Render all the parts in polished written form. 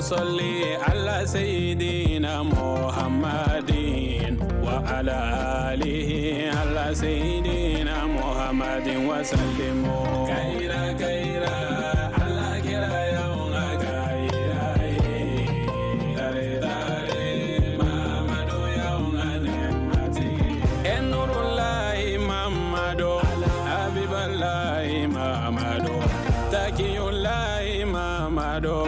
Sɔli ala seyidina Muhamadin wa ala alihi ala seyidina Muhamadin wa salimu kayira kayira ala kira y'anw ka kayira ye tare tare Mamadu y'anw ka nɛɛmatigi ye e nurulayi Mamadu Abibalayi Mamadu Takiyulayi Mamadu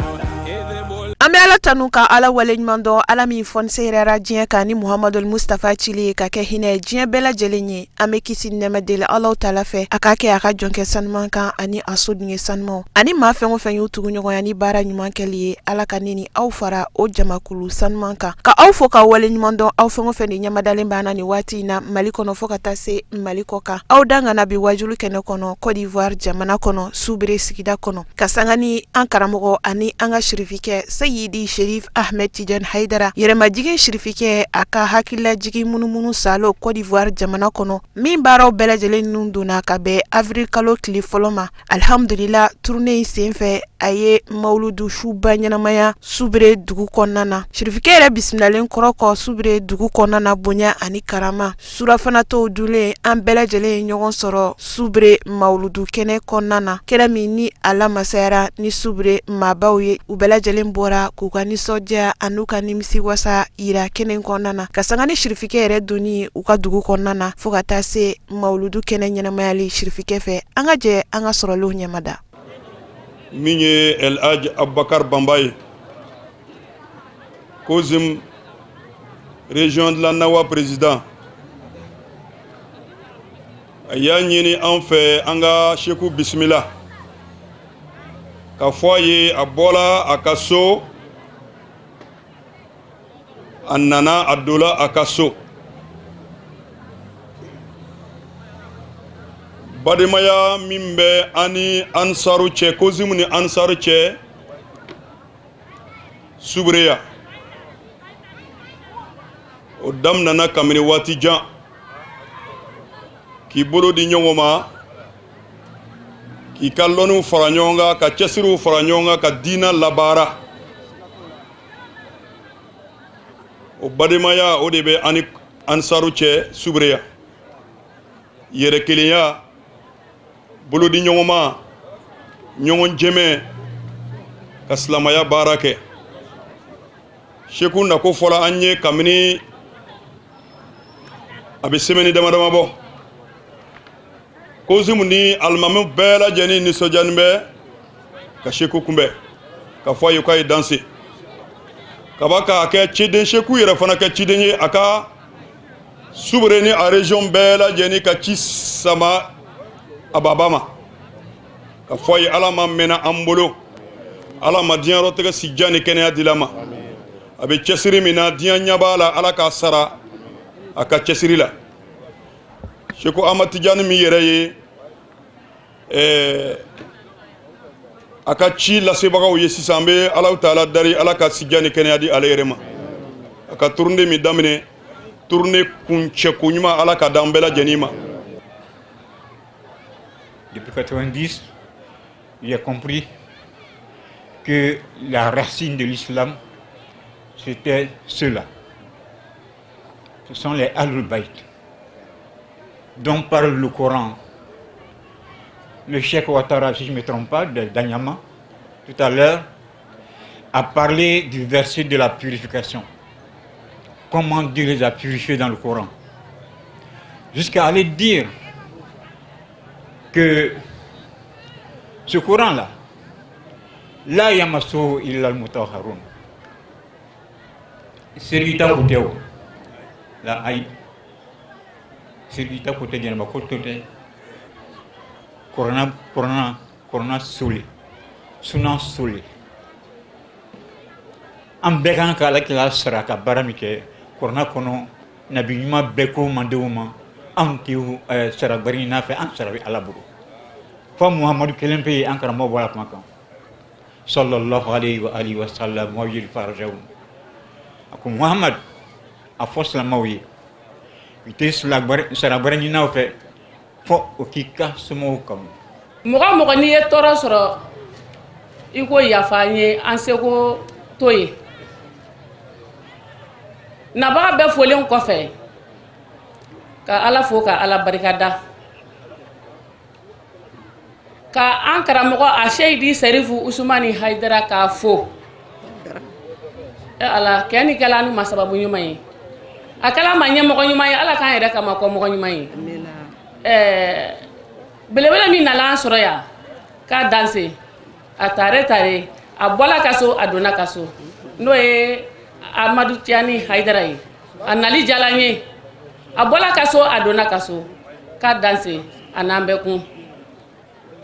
An bɛ Ala tanu ka Ala waleɲuman dɔn Ala min fɔniseyara diɲɛ kan ni Muhamadul Mustafa cili ye ka kɛ hinɛ ye diɲɛ bɛɛ lajɛlen ye. An bɛ kisi ni nɛɛma deli Alahu taala fɛ a k'a kɛ a ka jɔnkɛ sanuman kan ani a soden sanumanw ani maa fɛn o fɛn y'u tuguɲɔgɔnya ni baara ɲuman kɛli ye. Ala ka ne ni aw fara o jamakulu sanuman kan. Ka aw fo ka waleɲuman dɔn aw fɛn o fɛn de ɲɛmadalen b'an na nin waati in na Mali kɔnɔ fo ka taa se Mali kɔ kan. Aw dangana bi wajulu kɛnɛ kɔnɔ Côte d'Ivoire jamana kɔnɔ Subere sigida kɔnɔ. Ka sanga ni an karamɔgɔ ani an ka sirifikɛ Seyidi Sherif Ahmed Tidiane Haidara yɛrɛmajigin sirifikɛ a ka hakililajigin munumunu saalo Côte d'Ivoire jamana kɔnɔ min baaraw bɛɛ lajɛlen ninnu donna ka bɛn avril kalo tile fɔlɔ ma. Alihamdulila tournée in senfɛ a ye mawuludu suba ɲɛnamaya Subere dugu kɔnɔna na. Sirifikɛ yɛrɛ bisimilalen kɔrɔ kɔ Subere dugu kɔnɔna na bonya ani karama. Surafana tow dunlen an bɛɛ lajɛlen ye ɲɔgɔn sɔrɔ Subere mawuludu kɛnɛ kɔnɔna na, kɛnɛ min ni a lamasayara ni Subere maabaw ye. U bɛɛ lajɛlen bɔra k'u ka nisɔndiya an'u ka nimisi wasa yira kɛnɛ kɔnɔna na, ka sanga ni sirifikɛ yɛrɛ donni u ka dugu kɔnɔna na fo ka taa se mawuludu kɛnɛ ɲɛnamayali sirifikɛ fɛ. An ka jɛ an ka sɔrɔlenw ɲɛmada. Min ye El Hadj Abubakar Banba ye, COSIM région de la Nawa président, a y'a ɲini an fɛ an ka Seku bisimila ka fɔ a ye a bɔla a ka so, a nana a dola a ka so. Bademaya min bɛ an ni Ansaru cɛ, COSIM ni Ansaru cɛ Subere yan, o daminɛna kabini waati jan, k'i bolo di ɲɔgɔn ma, k'i ka lɔnniw fara ɲɔgɔn kan, ka cɛsiriw fara ɲɔgɔn kan, ka diina labaara. O bademaya o de bɛ an ni Ansaru cɛ Subere yan. Yɛrɛ kelenya, bolo di ɲɔgɔn ma, ɲɔgɔn jɛmɛ ka silamaya baara kɛ. Seku nako fɔla an ye kabini a bɛ semaine dama dama bɔ. COSIM ni alimami bɛɛ lajɛlen nisɔndiyalen bɛ ka Seku kunbɛn, ka fɔ a ye k'a ye danse kaba k'a kɛ ciden. Seku yɛrɛ fana kɛ ciden ye a ka Subere ni a région bɛɛ lajɛlen ka ci sama a baba ma, ka fɔ a ye Ala ma mɛnna an bolo, Ala ma diɲɛyɔrɔtɛgɛ sijan ni kɛnɛya dila ma. A bɛ cɛsiri min na, diɲɛ ɲɛ b'a la, Ala k'a sara a ka cɛsiri la. Seku Ahmad Tijani min yɛrɛ ye a ka ci lasebagaw ye sisan, an bɛ Alahu taala dari Ala ka sijan ni kɛnɛya di ale yɛrɛ ma. A ka tournée min daminɛ, tournée kuncɛko ɲuman Ala ka d'an bɛɛ lajɛlen ma. Depuis 90, j'ai compris que la racine de l'islam, c'était cela. Ce sont les Ahlul Bayt, dont parle le Coran. Le Cheikh Ouattara, si je ne me trompe pas, de Danyama, tout à l'heure, a parlé du verset de la purification. Comment Dieu les a purifiés dans le Coran. Jusqu'à aller dire que ce Coran-là, لا يمسه إلا المطهرون. Serita ko tɛ o la, ayi, serita ko tɛ, jɛnɛba ko tɛ. Kuranna, kuranna, kuranna soli, sunan soli, an bɛɛ kan ka Ala kira sara ka baara min kɛ kuranna kɔnɔ. Nabi ɲuman bɛɛ ko mandenw ma, anw tɛ sara gbɛrɛ ɲini fɛ, an sara bɛ Ala bolo. Fɔ Muhamadu kelen pe ye, an karamɔgɔ bɔra kuma kan, صلى الله عليه وآله وسلم. Wa farjaw a ko Muhamad. a fɔ silamɛw ye u tɛ sara wɛrɛ ɲini aw fɛ fɔ o k'i ka somɔgɔw kanu. Mɔgɔ mɔgɔ n'i ye tɔɔrɔ sɔrɔ, i ko yafa an ye, an seko to ye. Nabaga bɛɛ folen kɔfɛ, ka Ala fo, ka Ala barikada, ka an karamɔgɔ a Seyidi Sɛrifu Usumani Hayidara k'a fo. E Ala, kɛ ni kɛla an ma sababu ɲuman ye, a kɛla ma ɲɛmɔgɔ ɲuman ye, Ala k'an yɛrɛ kama kɔmɔgɔ ɲuman ye. Ɛɛ, belebele min nana an sɔrɔ yan k'a danse a tare tare, a bɔla kaso, a donna kaso, n'o ye Amadu Tiyani Hayidara ye, a nali diyala n ye. A bɔla kaso, a donna kaso, k'a danse a n'an bɛɛ kun.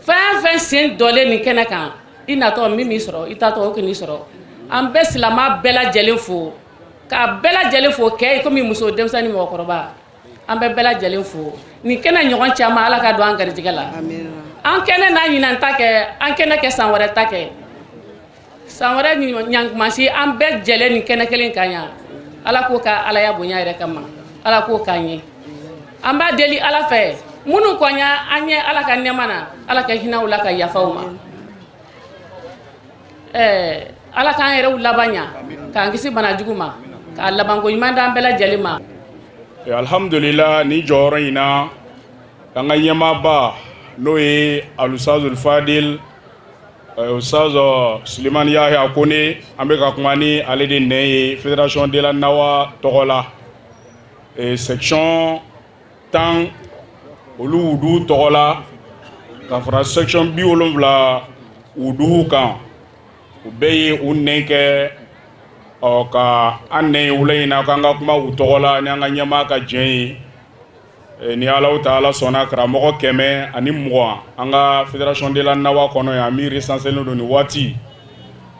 Fɛn fɛn sen dɔlen nin kɛnɛ kan, i natɔ min m'i sɔrɔ, i tatɔ o k'i sɔrɔ. An bɛ silama bɛɛ lajɛlen fo, k'a bɛɛ lajɛlen fo, kɛ komi muso, denmisɛnnin, mɔgɔkɔrɔba, an bɛ bɛɛ lajɛlen fo. Nin kɛnɛ ɲɔgɔn caman, Ala ka don an garijɛgɛ la. An kɛnɛ n'a ɲinan ta kɛ, an kɛnɛ kɛ san wɛrɛ ta kɛ, san wɛrɛ ɲankumasi, an bɛɛ jɛlen nin kɛnɛ kelen kan yan. Ala k'o ka Alaya bonya yɛrɛ kama, Ala k'o k'an ye. An b'a deli Ala fɛ, minnu kɔnya an ye Ala ka nɛɛma na, Ala ka hinɛ u la ka yafa u ma. Ɛɛ, Ala k'an yɛrɛw laban ɲa, k'an kisi bana jugu ma, k'a labanko ɲuman d'an bɛɛ lajɛlen ma. Alhamdulila, ni jɔyɔrɔ in na, k'an ka ɲɛmaaba, n'o ye Alusazul Fadil Ustaz Sulemani Yahya Kone, an bɛ ka kuma ni ale de nɛn ye Fédération de la Nawa tɔgɔ la, section 10 olu wudu tɔgɔ la, ka fara section 70 wudu kan. U bɛɛ ye u nɛn kɛ ɔ ka an nɛn ye wula in na k'an ka kuma u tɔgɔ la ni an ka ɲɛmaa ka jɛn ye. Ni Ala ta Ala sɔnna, karamɔgɔ 120 an ka Fédération de la Nawa kɔnɔ yan, min recensé don nin waati,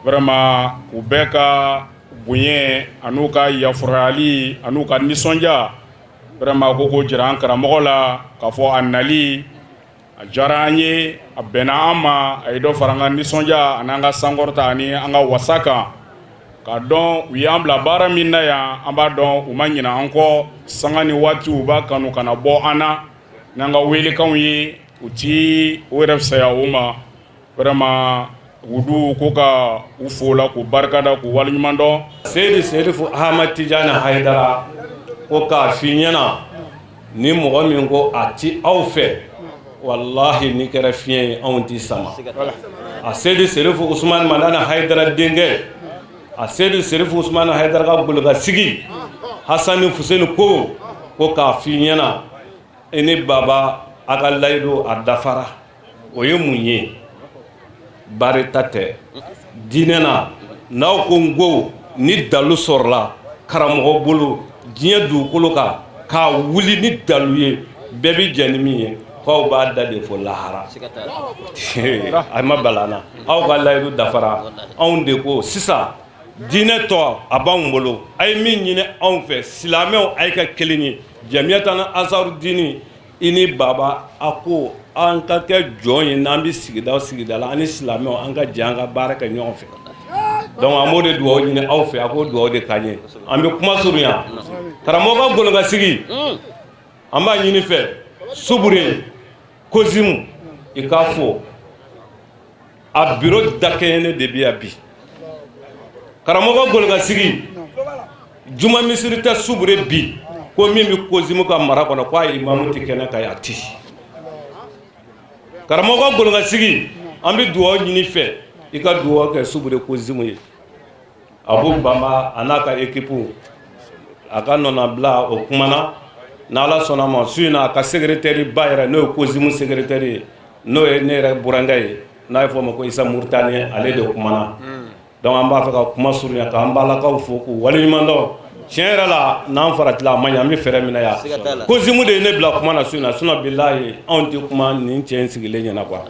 vraiment u bɛɛ ka bonya an'u ka yafuruyali an'u ka nisɔndiya, vraiment ko jira an karamɔgɔ la k'a fɔ a nali a diyara an ye, a bɛnna an ma, a ye dɔ fara an ka nisɔndiya ani an ka sankɔrɔta ani an ka wasa kan, k'a dɔn u y'an bila baara min na yan. An b'a dɔn u ma ɲinɛ an kɔ. Sanga ni waati u b'a kanu ka na bɔ an na n'an ka welekanw ye, u ti o yɛrɛ fisaya o ma. Vraiment wudu ko ka u fo la, k'u barikada, k'u waleɲuman dɔn. Seyidi Serifu Ahmad Tijani Hayidara ko k'a f'i ɲɛna, ni mɔgɔ min ko a ti aw fɛ, walahi ni kɛra fiɲɛ ye, anw ti sama. A Seyidi Serifu Usumani Madani Hayidara denkɛ, a Seyidi Serifu Usumani Hayidara ka golokasigi Hasani Fuseni ko k'a f'i ɲɛna, i ni baba a ka layidu a dafara. O ye mun ye? Barita tɛ diinɛ na. N'aw ko n ko ni dalu sɔrɔla karamɔgɔ bolo diɲɛ dugukolo kan k'a wuli ni dalu ye, bɛɛ bɛ jɛn ni min ye, k'aw b'a da de fɔ lahara, a ma bala na. Aw ka layidu dafara. Anw de ko sisan diinɛ tɔ a b'anw bolo. A ye min ɲini anw fɛ, silamɛw, a ye ka kelen ye, jamiyatan asaru dini, i ni baba a ko an ka kɛ jɔn ye n'an bɛ sigida o sigida la, an ni silamɛw an ka jɛ an ka baara kɛ ɲɔgɔn fɛ. Donc an b'o de dugawu ɲini aw fɛ, a k'o dugawu de k'an ye. An bɛ kuma surunya. Karamɔgɔ ka golokasigi, an b'a ɲini fɛ, Subure Kozimu, i k'a fɔ a biro dakɛɲɛnen de bɛ yan bi. Karamɔgɔ golokasigi, juma misiri tɛ Subure bi ko min bɛ Kozimu ka mara kɔnɔ ko a imamu tɛ kɛnɛ kan yan, a tɛ. Karamɔgɔ golokasigi, an bɛ dugawu ɲini fɛ, i ka dugawu kɛ Subure Kozimu ye. Abu Bamba a n'a ka équipe, a ka nɔnabila o kumana. N'Ala sɔnna ma, su in na, a ka secrétaire ba yɛrɛ, n'o ye Kozimu secrétaire ye, n'o ye ne yɛrɛ burankɛ ye, n'a ye fɔ o ma ko Isa Murutani, ale de kumana. Donc an b'a fɛ ka kuma surunya k'an balakaw fo k'u waleɲuman dɔn. Tiɲɛ yɛrɛ la, n'an faratila a ma ɲɛ, an bɛ fɛɛrɛ minɛ yan. Kozimu de ye ne bila kuma na su in na, sinon bilahi anw tɛ kuma nin cɛ in sigilen ɲɛna quoi.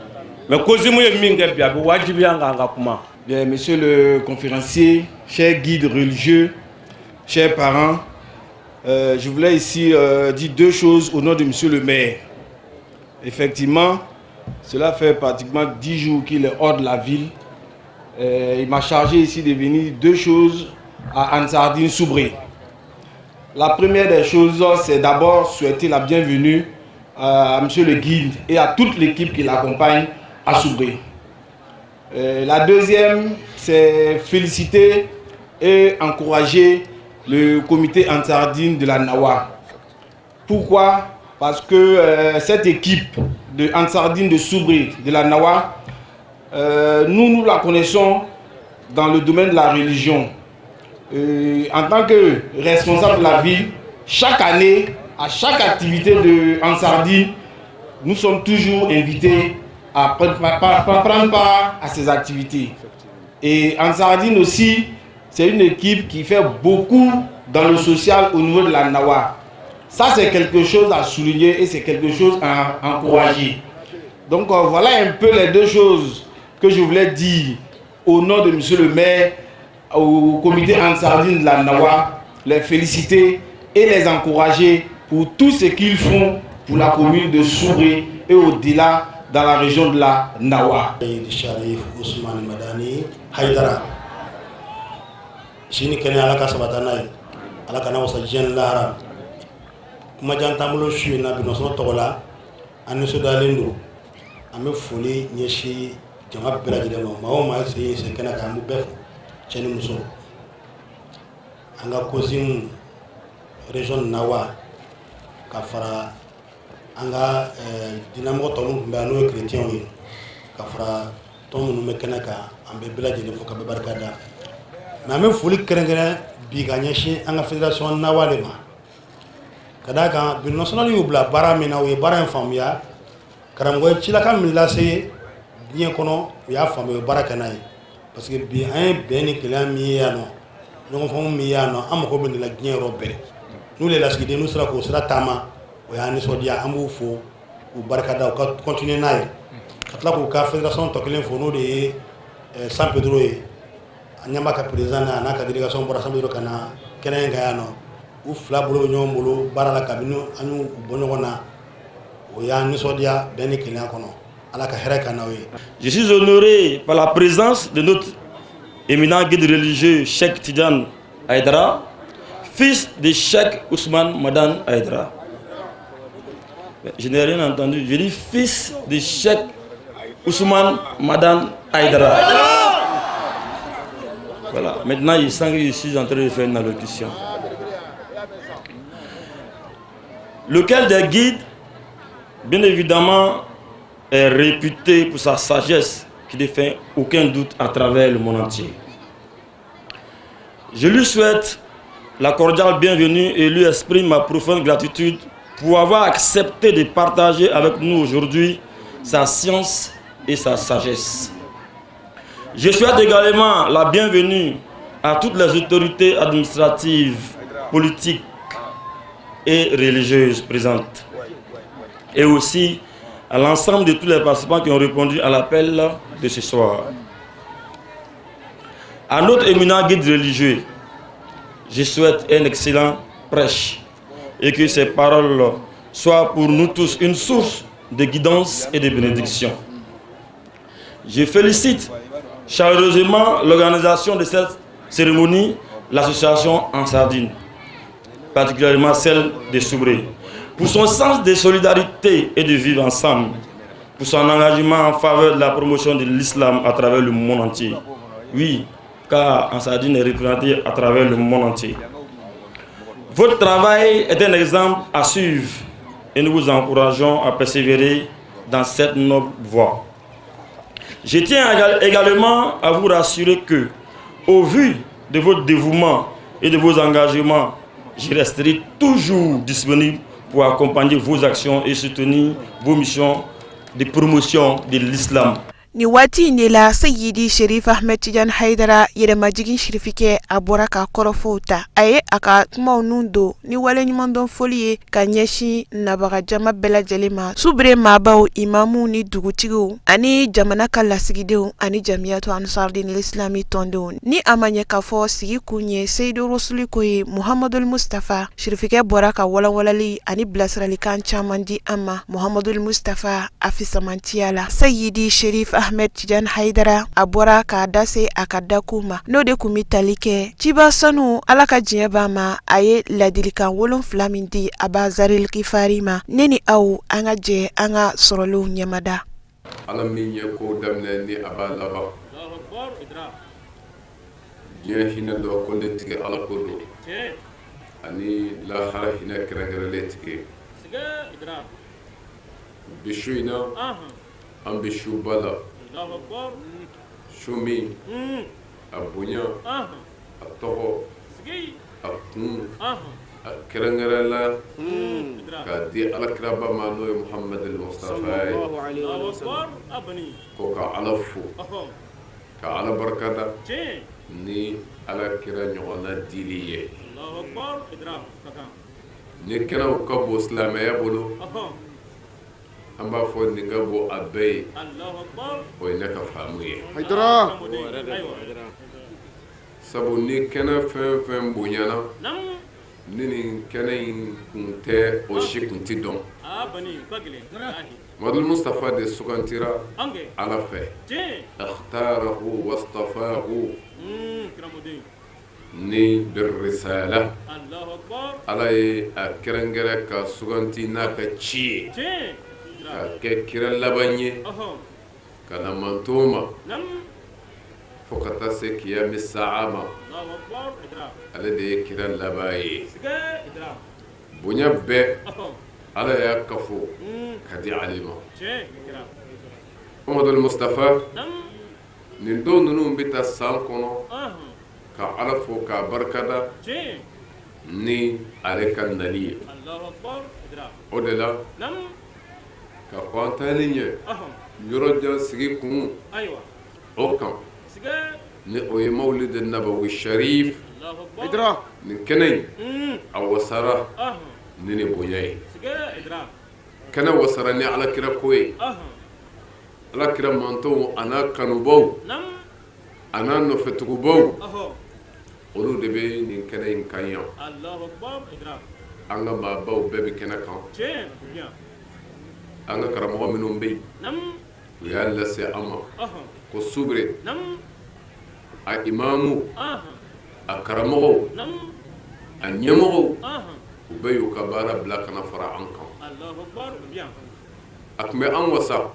Mais Kozimu ye min kɛ bi, a bɛ wajibiya an kan ka kuma. Bien, monsieur le conférencier, chers guides religieux, chers parents, je voulais ici dire deux choses au nom de monsieur le maire. Effectivement, cela fait pratiquement 10 jours qu'il est hors de la ville. Il m'a chargé ici de venir deux choses à Ansardine Soubré. La première des choses, c'est d'abord souhaiter la bienvenue à monsieur le guide et à toute l'équipe qui l'accompagne à Soubré. La deuxième, c'est féliciter et encourager le comité Ansar Dine de la Nawa. Pourquoi? Parce que cette équipe de Ansar Dine de Soubré, de la Nawa, nous, nous la connaissons dans le domaine de la religion. En tant que responsable de la ville, chaque année, à chaque activité de Ansar Dine, nous sommes toujours invités à prendre part à ces activités. Et Ansar Dine aussi, c'est une équipe qui fait beaucoup dans le social au niveau de la Nawa. Ça, c'est quelque chose à souligner et c'est quelque chose à encourager. Donc voilà un peu les deux choses que je voulais dire au nom de monsieur le maire, au comité Ansar Dine de la Nawa, les féliciter et les encourager pour tout ce qu'ils font pour la commune de Soubré et au-delà dans la région de la Nawa. Sharif Ousmane Madani Haidara sini kɛnɛ ala ka sabata n'a ye ala kana wasa diɲɛ ni lahara kumajan t'an bolo su in na binɔsɔn tɔgɔ la an nisɔndiyalen don an bɛ foli ɲɛsin jama bɛɛ lajɛlen ma maa o maa sen ye sen kɛnɛ kan an b'u bɛɛ fo cɛ ni muso an ka COSIM région Nawa ka fara an ka diinɛmɔgɔ tɔ minnu tun bɛ yan n'o ye chrétiens ye ka fara tɔn minnu bɛ kɛnɛ kan an bɛ bɛɛ lajɛlen fo ka bɛɛ barika da mais an bɛ foli kɛrɛnkɛrɛn bi ka ɲɛsin an ka fédération Nawa de ma ka d'a kan bureau national y'u bila baara min na u ye baara in faamuya karamɔgɔ ye cilakan min lase diɲɛ kɔnɔ u y'a faamuya u ye baara kɛ n'a ye parce que bi an ye bɛn ni kelenya min ye yan nɔ ɲɔgɔn faamu min ye yan nɔ an mago bɛ nin la diɲɛ yɔrɔ bɛɛ n'u le lasigiden n'u sera k'o sira taama o y'an nisɔndiya an b'u fo k'u barikada u ka continuer n'a ye ka tila k'u ka fédération tɔ kelen fo n'o de ye San Pedro ye an ɲɛ b'a ka président na a n'a ka délégation bɔra San Pedro ka na kɛnɛ in kan yan nɔ u fila bolo bɛ ɲɔgɔn bolo baara la kabini an y'u bɔ ɲɔgɔn na o y'an nisɔndiya bɛn ni kelenya kɔnɔ ala ka hɛrɛ ka n'aw ye. Je suis honoré par la présence de notre éminent guide religieux Cheikh Tidiane Aïdara, fils de Cheikh Ousmane Madani Aïdara. Je n'ai rien entendu. Je dis fils de Cheikh Ousmane Madani Aïdara. Voilà. Maintenant, il sent que je suis en train de faire une allocution. Lequel des guides, bien évidemment, est réputé pour sa sagesse qui ne fait aucun doute à travers le monde entier. Je lui souhaite la cordiale bienvenue et lui exprime ma profonde gratitude pour avoir accepté de partager avec nous aujourd'hui sa science et sa sagesse. Je souhaite également la bienvenue à toutes les autorités administratives, politiques et religieuses présentes. Et aussi à l'ensemble de tous les participants qui ont répondu à l'appel de ce soir. À notre éminent guide religieux, je souhaite un excellent prêche et que ces paroles soient pour nous tous une source de guidance et de bénédiction. Je félicite chaleureusement l'organisation de cette cérémonie, l'association Ansar Dine, particulièrement celle de Soubré, pour son sens de solidarité et de vivre ensemble, pour son engagement en faveur de la promotion de l'islam à travers le monde entier. Oui, car Ansar Dine est représenté à travers le monde entier. Votre travail est un exemple à suivre et nous vous encourageons à persévérer dans cette noble voie. Je tiens également à vous rassurer que, au vu de votre dévouement et de vos engagements, je resterai toujours disponible pour accompagner vos actions et soutenir vos missions de promotion de l'islam. Ni waati in de la Seyidi Sherif Ahmed Tidiane Haidara yɛrɛmajigin sirifikɛ a bɔra ka kɔrɔfɔw ta a ye a ka kumaw nun don ni waleɲumandɔn foli ye ka ɲɛsin nabaga jama bɛɛ lajɛlen ma Soubré maabaw imamuw ni dugutigiw ani jamana ka lasigidenw ani jamiyatu ansardin islami tɔndenw ni a ma ɲɛ k'a fɔ sigi kun ye Seyidu Rusuli ko ye Muhamadul Mustafa sirifikɛ bɔra ka walawalali ani bilasiralikan caman di an ma Muhamadul Mustafa a fisamantiya la Seyidi Sherif Ahmed Tijani Hayidara a bɔra k'a da se a ka dakun ma, n'o de kun bɛ tali kɛ ciba sanu, Ala ka diɲɛ b'a ma, a ye ladilikan 7 min di Abazaril Kifari ma. Ne ni aw, an ka jɛ an ka sɔrɔlenw ɲɛmada. Ala min ye ko daminɛ ni a b'a laban, diɲɛ hinɛ dɔ ko ne tigi Ala ko don, ani lahara hinɛ kɛrɛnkɛrɛnlen tigi. Bi su in na, an bɛ suba la, su min a bonya, a tɔgɔ, a kun, a kɛrɛnkɛrɛnla k'a di alakiraba ma, n'o ye Muhamadu Mustafa ye, ko ka Ala fo, ka Ala barikada ni alakira ɲɔgɔnna dili ye. Ni kɛnɛw ka bon silamɛya bolo, an b'a fɔ nin ka bon a bɛɛ ye. O ye ne ka faamu ye, sabu ni kɛnɛ fɛn fɛn bonyana, ni nin kɛnɛ in kun tɛ, o si kun tɛ dɔn. Mamadu Mustafa de sugantira Ala fɛ, ikhtarahu wastafahu ni birisala. Ala ye a kɛrɛnkɛrɛn ka suganti n'a ka ci ye, ka kɛ kira laban ye ka na mantɔn ma fo ka taa se kiyami saa ma. Ale de ye kira laban ye. Bonya bɛɛ, Ala y'a kafo ka di ale ma, Mamadu Mustafa. Nin don ninnu bɛ taa san kɔnɔ ka Ala fo k'a barikada ni ale ka nali ye. O de la, ka kɔn an taali ɲɛ yɔrɔjan sigi kun o kan, ni o ye Mawulidi Nabawi Sharif, nin kɛnɛ in a wasara ni nin bonya ye. Kɛnɛ wasara ni alakira ko ye. Ala kira mantɔnw a n'a kanubaw a n'a nɔfɛtugubaw, olu de bɛ nin kɛnɛ in kan yan. An ka maabaw bɛɛ bɛ kɛnɛ kan. An ka karamɔgɔ minnu bɛ yen, u y'a lase an ma ko Subure a imamu, a karamɔgɔw, a ɲɛmɔgɔw, u bɛɛ y'u ka baara bila ka na fara an kan. A tun bɛ an wasa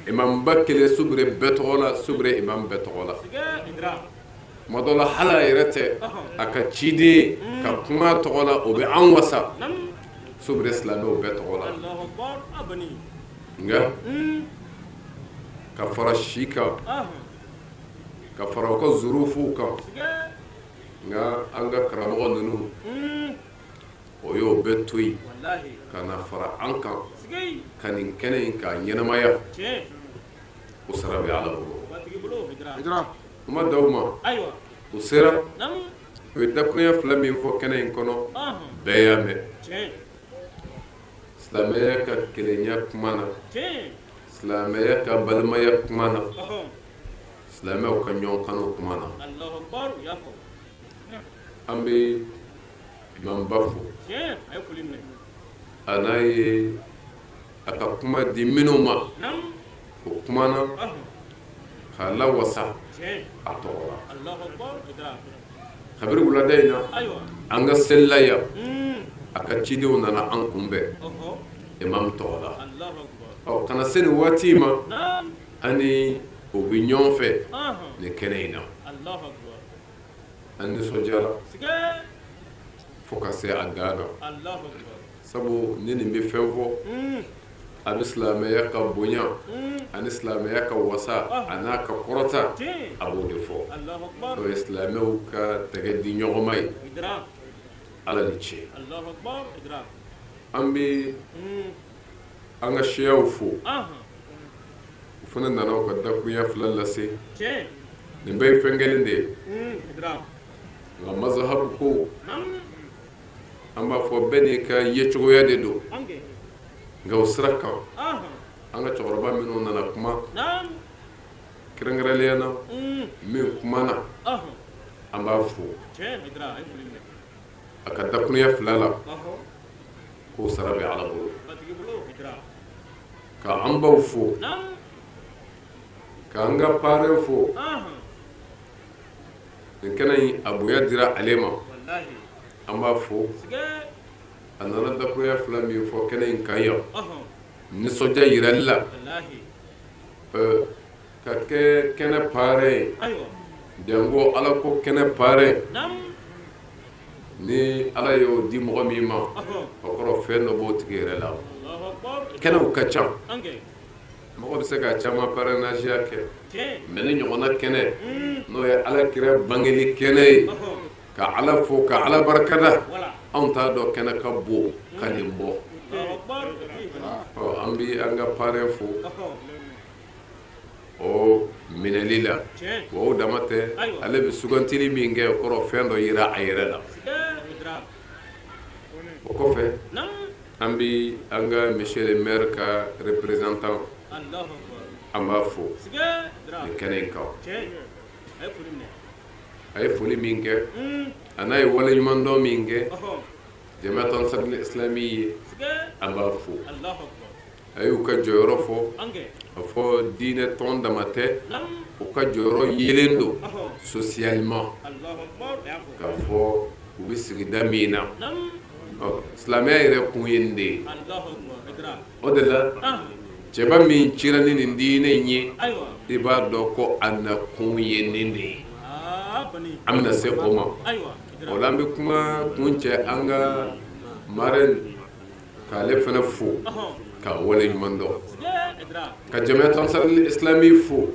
imamba kelen Subure bɛɛ tɔgɔ la, Subure imam bɛɛ tɔgɔ la. Tuma dɔ la, hali a yɛrɛ tɛ, a ka ciden ka kuma tɔgɔ la, o bɛ an wasa Subure silamɛw bɛɛ tɔgɔ la. Nka ka fara si kan, ka fara u ka zurufuw kan, nka an ka karamɔgɔ ninnu, o y'o bɛɛ to yen ka na fara an kan ka nin kɛnɛ in k'a ɲɛnamaya. O sara bɛ Ala bolo. Kuma d'aw ma, u sera, u ye dakurunya fila min fɔ kɛnɛ in kɔnɔ, bɛɛ y'a mɛn. Silamɛya ka kelenya kuma na, silamɛya ka balimaya kuma na, silamɛw ka ɲɔgɔn kanu kuma na, an bɛ imamba fo a n'a ye a ka kuma di minnu ma, o kuma na k'a lawasa a tɔgɔ la. Kabiri wulada in na, an ka selila yan, a ka cidenw nana an kunbɛn imam tɔgɔ la. Ɔ, ka na se nin waati ma, an ni o bɛ ɲɔgɔn fɛ nin kɛnɛ in na. An nisɔndiyara fo ka se a dan na, sabu ni nin bɛ fɛn fɔ, a bɛ silamɛya ka bonya ani silamɛya ka wasa a n'a ka kɔrɔta, a b'o de fɔ. O ye silamɛw ka tɛgɛ di ɲɔgɔnma ye. Ala ni ce. An bɛ an ka siyaw fo, u fana nana u ka dakurunya fila lase. Nin bɛɛ ye fɛn kelen de ye, nka mazahabu ko, an b'a fɔ bɛɛ n'i ka yecogoya de don. Nka o sira kan, an ka cɛkɔrɔba minnu nana kuma, kɛrɛnkɛrɛnnenya na min kumana, an b'a fo a ka dakurunya fila la, k'o sara bɛ Ala bolo. Ka an baw fo. K'an ka parrain fo nin kɛnɛ in a bonya dira ale ma an b'a fo a nana dakuruya fila min fɔ kɛnɛ in kan yan nisɔndiya yirali la ka kɛ kɛnɛ parrain ye janko ala ko kɛnɛ parrain ni ala y'o di mɔgɔ min ma o kɔrɔ fɛn dɔ b'o tigi yɛrɛ la kɛnɛw ka ca mɔgɔ bɛ se ka caman parrainage kɛ mais nin ɲɔgɔnna kɛnɛ n'o ye ala kira bangeli kɛnɛ ye ka ala fo ka ala barikada anw t'a dɔn kɛnɛ ka bon ka nin bɔ an bɛ an ka parrain fo o minɛli la wa o dama tɛ ale bɛ sugantili min kɛ o kɔrɔ fɛn dɔ yira a yɛrɛ la o kɔfɛ an bɛ an ka monsieur le maire ka représentant an b'a fo nin kɛnɛ in kan a ye foli min kɛ a n'a ye waleɲumandɔn min kɛ Jamiatu Ansaril Islami ye an b'a fo a y'u ka jɔyɔrɔ fɔ a fɔ diinɛ tɔn dama tɛ u ka jɔyɔrɔ yelen don socialement k'a fɔ u bɛ sigida min na silamɛya yɛrɛ kun ye nin de ye o de la cɛba min cira ni nin diinɛ in ye i b'a dɔn ko a nakun ye nin de ye an bɛna se o ma o la an bɛ kuma kuncɛ an ka marraine k'ale fana fo k'a waleɲuman dɔn ka Jamiatu Ansaril Islami fo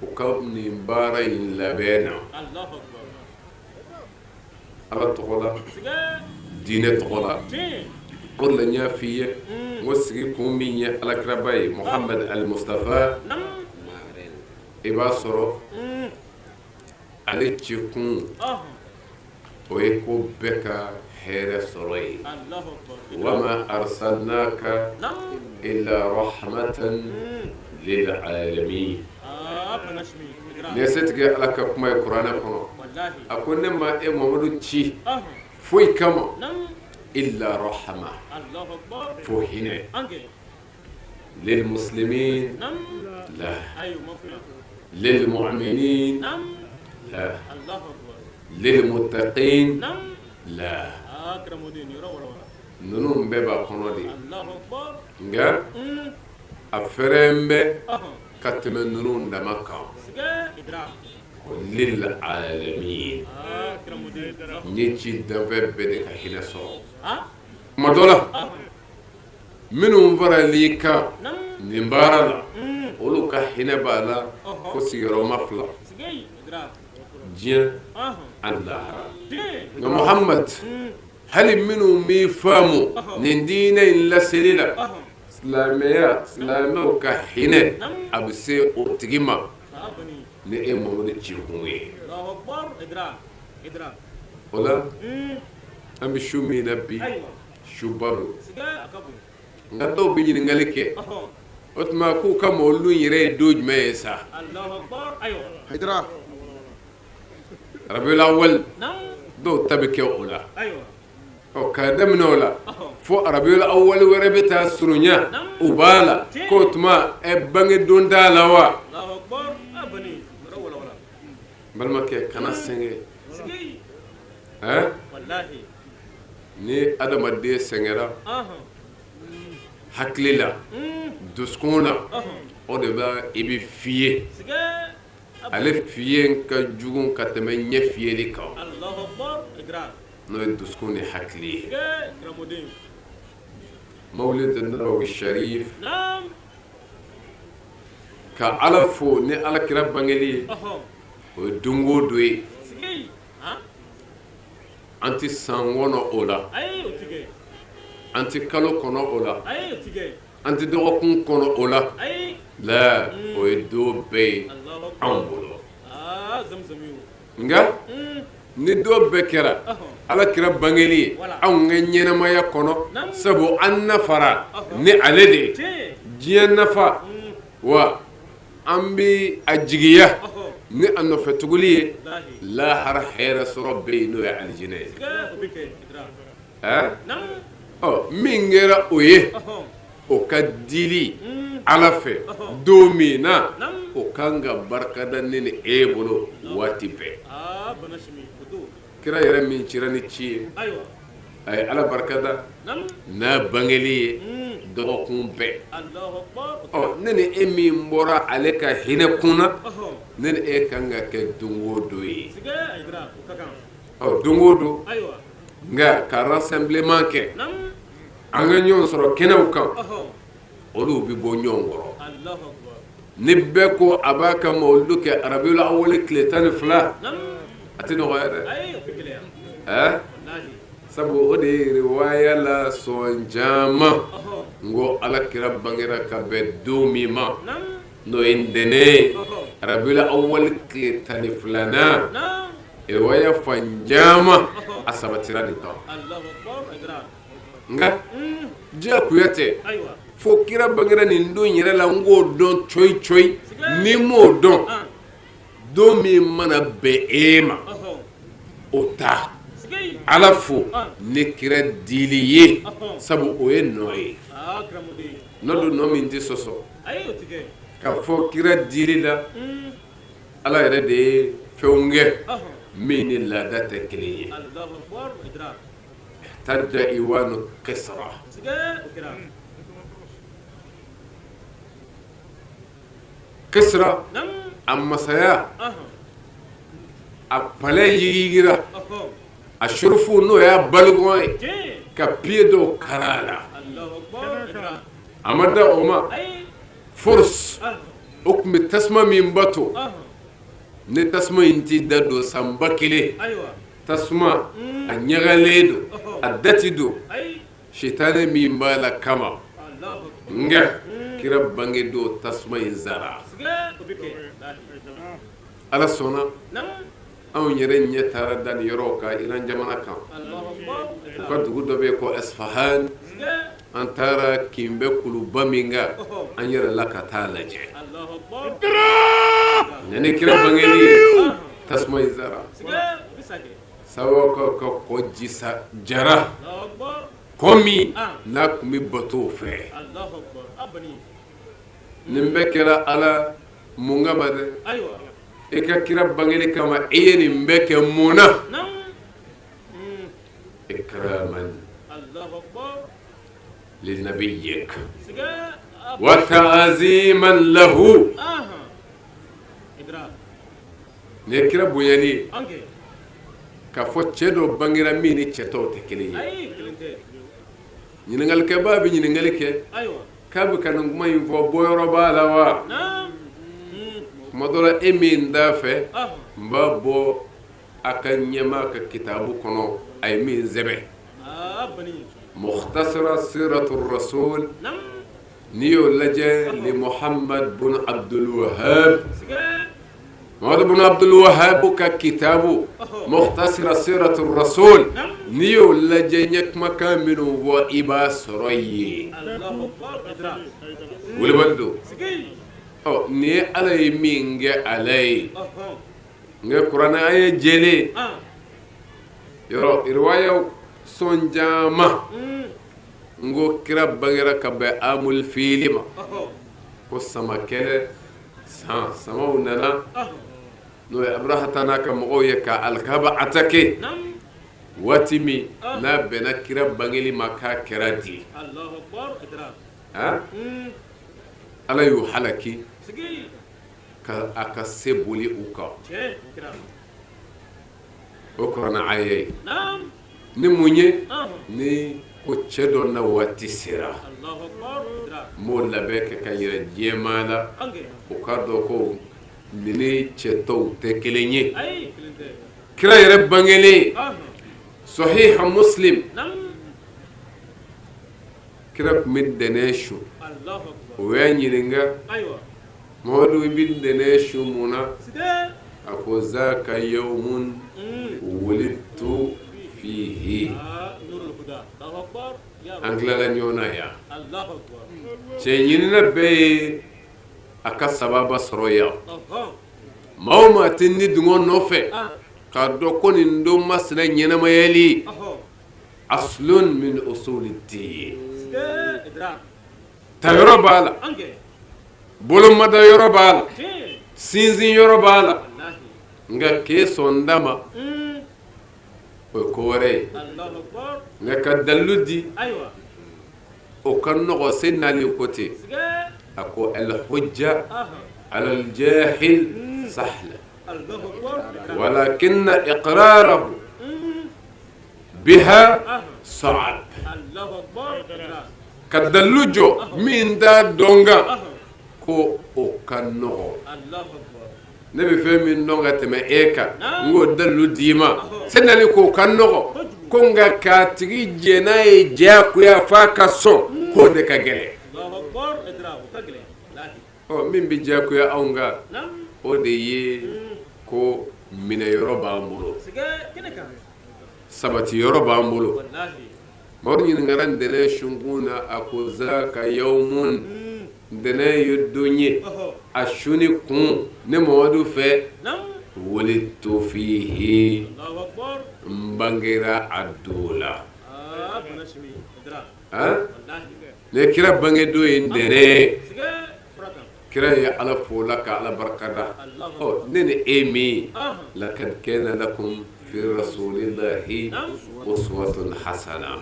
u ka nin baara in labɛn na ala tɔgɔ la diinɛ tɔgɔ la o de la n y'a f'i ye n ko sigi kun min ye alakiraba ye Muhamad al Mustafa i b'a sɔrɔ ale ci kun o ye ko bɛɛ ka hɛrɛ sɔrɔ ye wama arsalnaka illa rahmatan lil alamin nin ye setigi ala ka kuma ye kuranɛ kɔnɔ a ko ne ma e Mamadu ci foyi kama illa rahma fo hinɛ lil muslimin la lil mu'minin la lil muttaqin la ninnu bɛɛ b'a kɔnɔ de nka a fɛrɛn bɛ ka tɛmɛ ninnu dama kan lil alamin n ye ci danfɛn bɛɛ de ka hinɛ sɔrɔ tuma dɔ la minnu faral'i kan nin baara la olu ka hinɛ b'a la ko sigiyɔrɔma fila diɲɛ ani lahara nka Muhamad hali minnu m'i faamu nin diinɛ in laseli la silamɛya silamɛw ka hinɛ a bɛ se o tigi ma ni e Mamadu ci kun ye o la an bɛ su min na bi suba don nka dɔw bɛ ɲininkali kɛ o tuma k'u ka mawuludu yɛrɛ ye don jumɛn ye sa rabiul awal dɔw ta bɛ kɛ o la ɔ k'a daminɛ o la fo rabiul awal wɛrɛ bɛ taa surunya u b'a la k'o tuma ɛ bange don t'a la wa n balimakɛ kana sɛgɛn ɛ ni adamaden sɛgɛnra hakili la dusukun na o de b'a i bɛ fiye ale fiye ka jugu ka tɛmɛ ɲɛ fiyeli kan n'o ye dusukun ni hakili ye mawlid nabawi sharif ka ala fo ni ala kira bangeli ye o ye don o don ye an tɛ san kɔnɔ o la an tɛ kalo kɔnɔ o la an tɛ dɔgɔkun kɔnɔ o la la o ye don bɛɛ ye anw bolo nka ni don bɛɛ kɛra ala kira bangeli ye anw ka ɲɛnamaya kɔnɔ sabu an nafara ni ale de ye diɲɛ nafa wa an bɛ a jigiya ni a nɔfɛ tuguli ye lahara hɛrɛ sɔrɔ bɛ yen n'o ye alijinɛ ye ɔ min kɛra o ye o ka dili ala fɛ don min na o kan ka barikada ne ni e bolo waati bɛɛ. Kira yɛrɛ min cira ni ci ye, a ye Ala barikada n'a bangeli ye dɔgɔkun bɛɛ. Ɔ, ne ni e min bɔra ale ka hinɛ kun na, ne ni e kan ka kɛ don o don ye. Ɔ, don o don, nka ka rassemblement kɛ, an ka ɲɔgɔn sɔrɔ kɛnɛw kan, olu bɛ bɔ ɲɔgɔn kɔrɔ. Ni bɛɛ ko a b'a ka mawuludu kɛ arabiyul awali tile 12, a tɛ nɔgɔya dɛ. Ɛ, sabu o de ye riwaya la sɔn caman n ko Ala kira bangera ka bɛn don min ma, n'o ye ntɛnɛn ye, arabiyul awali tile 12nan, riwaya fan caman a sabatira nin kan. Nka diyagoya tɛ fo kira bangera nin don yɛrɛ la n k'o dɔn coyi coyi. N'i m'o dɔn, don min mana bɛn e ma, o ta Ala fo ni kira dili ye, sabu o ye nɔ ye, nɔ don, nɔ min tɛ sɔsɔ. Ka fɔ kira dili la, Ala yɛrɛ de ye fɛnw kɛ min ni laada tɛ kelen ye. Tadda iwanu Kisra, Kisra a masaya, a palais yigira, a surufu n'o y'a balcon ye, ka pieds dɔw kari a la. A ma da o ma, Furs o tun bɛ tasuma min bato, ni tasuma in t'i da don san 1000, tasuma a ɲagalen don, a dati don sitanɛ min b'a la kama. Nka kira bange don, tasuma in sara. Ala sɔnna, anw yɛrɛ ɲɛ taara da nin yɔrɔ kan, Iran jamana kan. U ka dugu dɔ bɛ yen ko Esfahan. An taara kin bɛ kuluba min kan, an yɛrɛ la ka taa lajɛ ni kira bangeli ye, tasuma in sara. Sabu ka kɔ ji sa jara kɔ min n'a tun bɛ bato o fɛ. Nin bɛɛ kɛra Ala mun kama dɛ? E ka kira bangeli kama, e ye nin bɛɛ kɛ mun na? Ikraman linabiyyik wa ta'ziman lahu. Nin ye kira bonyali ye, k'a fɔ cɛ dɔ bangera min ni cɛ tɔw tɛ kelen ye. Ɲininkalikɛbaa bɛ ɲininkali kɛ k'a bɛ ka nin kuma in fɔ, bɔyɔrɔ b'a la wa? Tuma dɔ la, e min t'a fɛ, n b'a bɔ a ka ɲɛmaa ka kitabu kɔnɔ, a ye min sɛbɛn, Mukhtasara Siratu Rasul. N'i y'o lajɛ, ni Muhammad bun Abdul Wahab, Muhammad bun Abdul Wahab ka kitabu Mukhtasara Siratu Rasul, n'i y'o lajɛ, n ye kumakan minnu fɔ, i b'a sɔrɔ yen. Wulibali don. Ɔ, nin ye Ala ye min kɛ ala ye. Nka kuranɛ an ye jɛlen yɔrɔ riwayaw sɔn caman n ko kira bangera ka bɛn amul fili ma, ko samakɛlɛ san, samaw nana, n'o ye Abrahata n'a ka mɔgɔw ye, ka alikaba attaquer waati min n'a bɛnna kira bangeli ma, k'a kɛra di. Ala y'u halaki ka a ka se boli u kan. O kuranɛ aya ye ni mun ye? Ni ko cɛ dɔ na waati sera, n b'o labɛn kɛ ka yɛrɛ diɲɛmaa la, o k'a dɔn ko nin ni cɛ tɔw tɛ kelen ye. Kira yɛrɛ bangelen, Sahih Muslim, kira tun bɛ ntɛnɛn sun. O y'a ɲininka: Mamadu, i bɛ ntɛnɛn sun mun na? A ko: zaka yawmun wulidtu fihi. An tilala ɲɔgɔn na yan. Cɛ ɲinina bɛɛ ye a ka sababa sɔrɔ yan. Maa o maa tɛ ni dungɔ nɔfɛ, k'a dɔn ko nin don masina ɲɛnamayali aslun min usuli diin, tayɔrɔ b'a la, bolomada yɔrɔ b'a la. Sinsin yɔrɔ b'a la nka k'e sɔn da ma o ye ko wɛrɛ ye nka ka dalilu di o ka nɔgɔ Seydina Ali ko ten a ko al-hujja ala al-jahil sahla walakinna iqrarahu biha sa'ab ka dalilu jɔ min t'a dɔn kan ko o ka nɔgɔ ne bɛ fɛn min dɔn ka tɛmɛ e kan n k'o dalilu d'i ma Seydina Ali k'o ka nɔgɔ ko nka k'a tigi jɛn n'a ye diyagoya f'a ka sɔn k'o de ka gɛlɛn ɔ min bɛ diyagoya anw kan o de ye ko minɛ yɔrɔ b'an bolo sabati yɔrɔ b'an bolo Mamadu ɲininkara ntɛnɛn sunkun na a ko zaka yawmun ntɛnɛn ye don ye a sunni kun ne Mamadu fɛ wulidtu fihi n bangera a don la ne kira bangedon ye ntɛnɛn kira ye ala fo la ka ala barikada ɔ ne ni e min lakad kana lakum fi rasulillahi uswatun hasana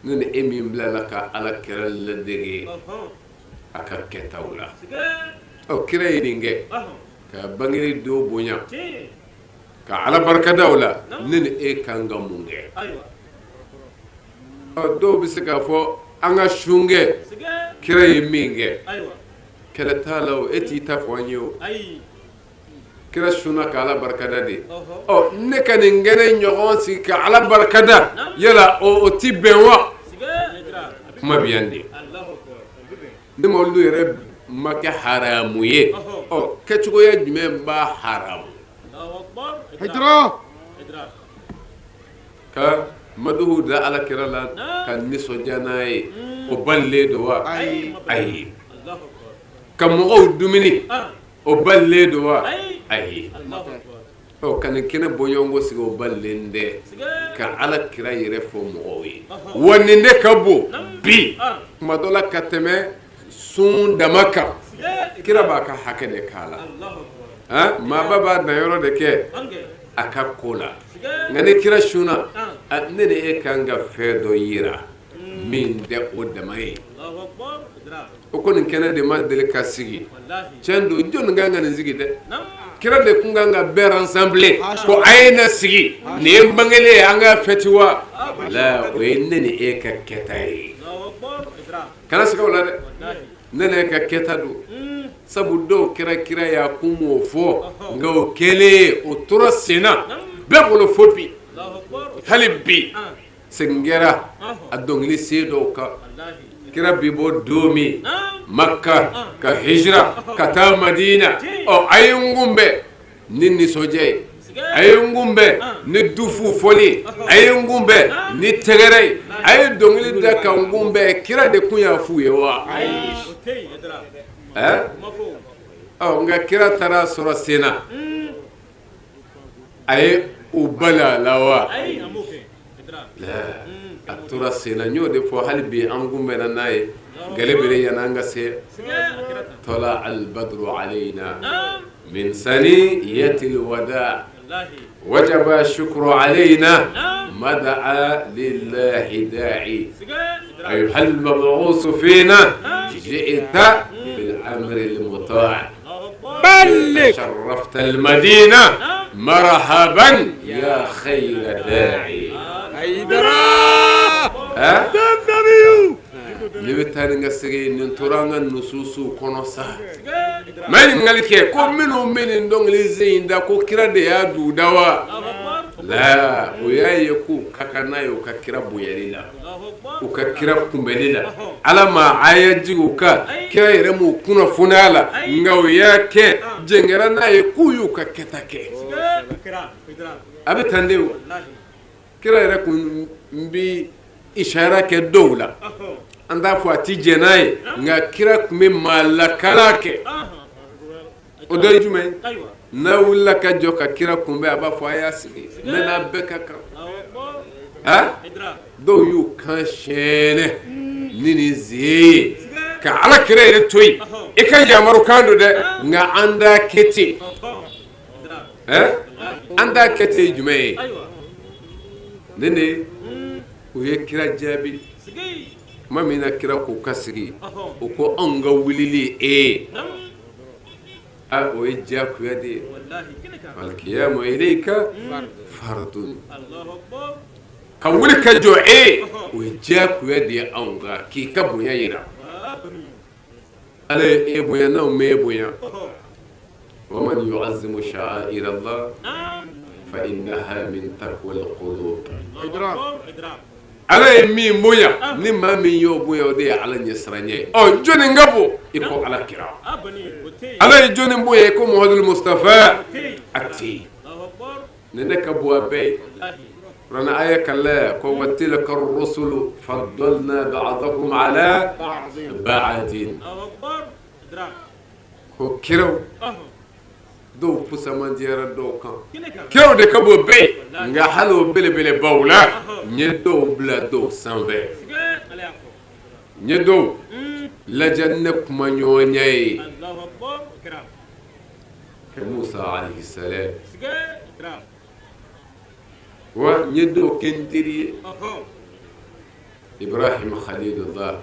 ne ni e min bilala ka ala kira ladege a ka kɛtaw la ɔ kira ye nin kɛ ka bangeli don bonya ka ala barikada o la ne ni e kan ka mun kɛ Dɔw bɛ se k'a fɔ an ka sun kɛ kira ye min kɛ kɛlɛ t'a la e t'i ta fɔ an ye o kira sunna ka ala barikada de ɔ ne ka nin kɛnɛ ɲɔgɔn sigi ka ala barikada yala o tɛ bɛn wa kuma bɛ yan de ni mawuludu yɛrɛ ma kɛ haramu ye ɔ kɛcogoya jumɛn b'a haramu Ka maduhu da ala kira la ka nisɔndiya n'a ye o balilen don wa ayi ka mɔgɔw dumuni o balilen don wa ayi ɔ ka nin kɛnɛ bɔɲɔgɔnko sigi o balilen tɛ ka ala kira yɛrɛ fɔ mɔgɔw ye wa nin de ka bon bi kuma dɔ la ka tɛmɛ sun dama kan kira b'a ka hakɛ de k'a la maaba b'a danyɔrɔ de kɛ a ka ko la nka ni kira sunna ne ni e kan ka fɛn dɔ yira min tɛ o dama ye o ko nin kɛnɛ de ma deli ka sigi tiɲɛ don jɔnni kan ka nin sigi dɛ kira de tun kan ka bɛɛ rassembler ko a ye na sigi nin ye n bangelen ye an ka fêter wa la o ye ne ni e ka kɛta ye kana siga o la dɛ ne ni e ka kɛta don sabu dɔw kɛra kira ye a kun m'o fɔ nka o kɛlen o tora senna bɛɛ bolo fo bi hali bi segin kɛra a dɔnkili sen dɔw kan kira bi bɔ don min Maka ka hijira ka taa Madina ɔ a ye n kunbɛn ni nisɔndiya ye a ye n kunbɛn ni dufu fɔli a ye n kunbɛn ni tɛgɛrɛ ye a ye dɔnkili da ka n kunbɛn kira de kun y'a f'u ye wa ɛ nka kira taara sɔrɔ sen na a ye u bali a la wa a tora sen na n y'o de fɔ hali bi an kunbɛnna n'a ye gɛlɛ bere yanni an ka se tala albadru alayna min saniyatil wada wajaba shukru alayna ma daa lillahi da'i ayyuhal mab'usu fina ji'ta bil amril muta' balligh sharrafta al madina marhaban ya khayra da'i Haidara ne bɛ taa ni ka segin nin tora an ka nususuw kɔnɔ sa ma ɲininkali kɛ ko minnu bɛ nin dɔnkili sen in da ko kira de y'a d'u da wa la o y'a ye k'u ka kan n'a ye u ka kira bonyali la u ka kira kunbɛnli la ala ma aya jigin u kan kira yɛrɛ m'u kunnafoniya la nka o y'a kɛ jɛn kɛra n'a ye k'u y'u ka kɛta kɛ a bɛ tan de kira yɛrɛ kun bɛ isara kɛ dɔw la an t'a fɔ a tɛ jɛn n'a ye nka kira tun bɛ maa lakala kɛ o dɔ ye jumɛn ye n'a wulila ka jɔ ka kira kunbɛn a b'a fɔ a y'a sigi ne n'a bɛɛ ka kan a dɔw y'u kan sɛɛnɛ ni nin ze ye. Ka ala kira yɛrɛ to yen i ka yamarukan don dɛ nka an t'a kɛ ten an t'a kɛ ten jumɛn ye ne ne u ye kira jaabi tuma min na kira k'u ka sigi u ko anw ka wulili e ye o ye diyagoya de ye alkiyamu ilayka fardun ka wuli ka jɔ e o ye diyagoya de ye anw kan k'i ka bonya jira ala ye e bonya n'anw m'e bonya wa man yu'azzimu sha'a'ira Allah fa innaha min taqwal qulub ala ye min bonya ni maa min y'o bonya o de ye ala ɲɛsiranɲɛ ye ɔ jɔnni ka bon i ko ala kira ala ye jɔnni bonya i ko Muhamadu Mustafa a tɛ yen ni ne ka bon a bɛɛ ye kuranɛ aya kalan ko wa tilka rusulu faddalna ba'dahum ala ba'din ko kiraw dɔw fusamandiyara dɔw kan kiraw de ka bon bɛɛ ye nka hali o belebelebaw la n ye dɔw bila dɔw sanfɛ n ye dɔw lajɛ ne kumaɲɔgɔnya ye ka Musa alayhi salam wa n ye dɔw kɛ n teri ye Ibrahim Khalilullah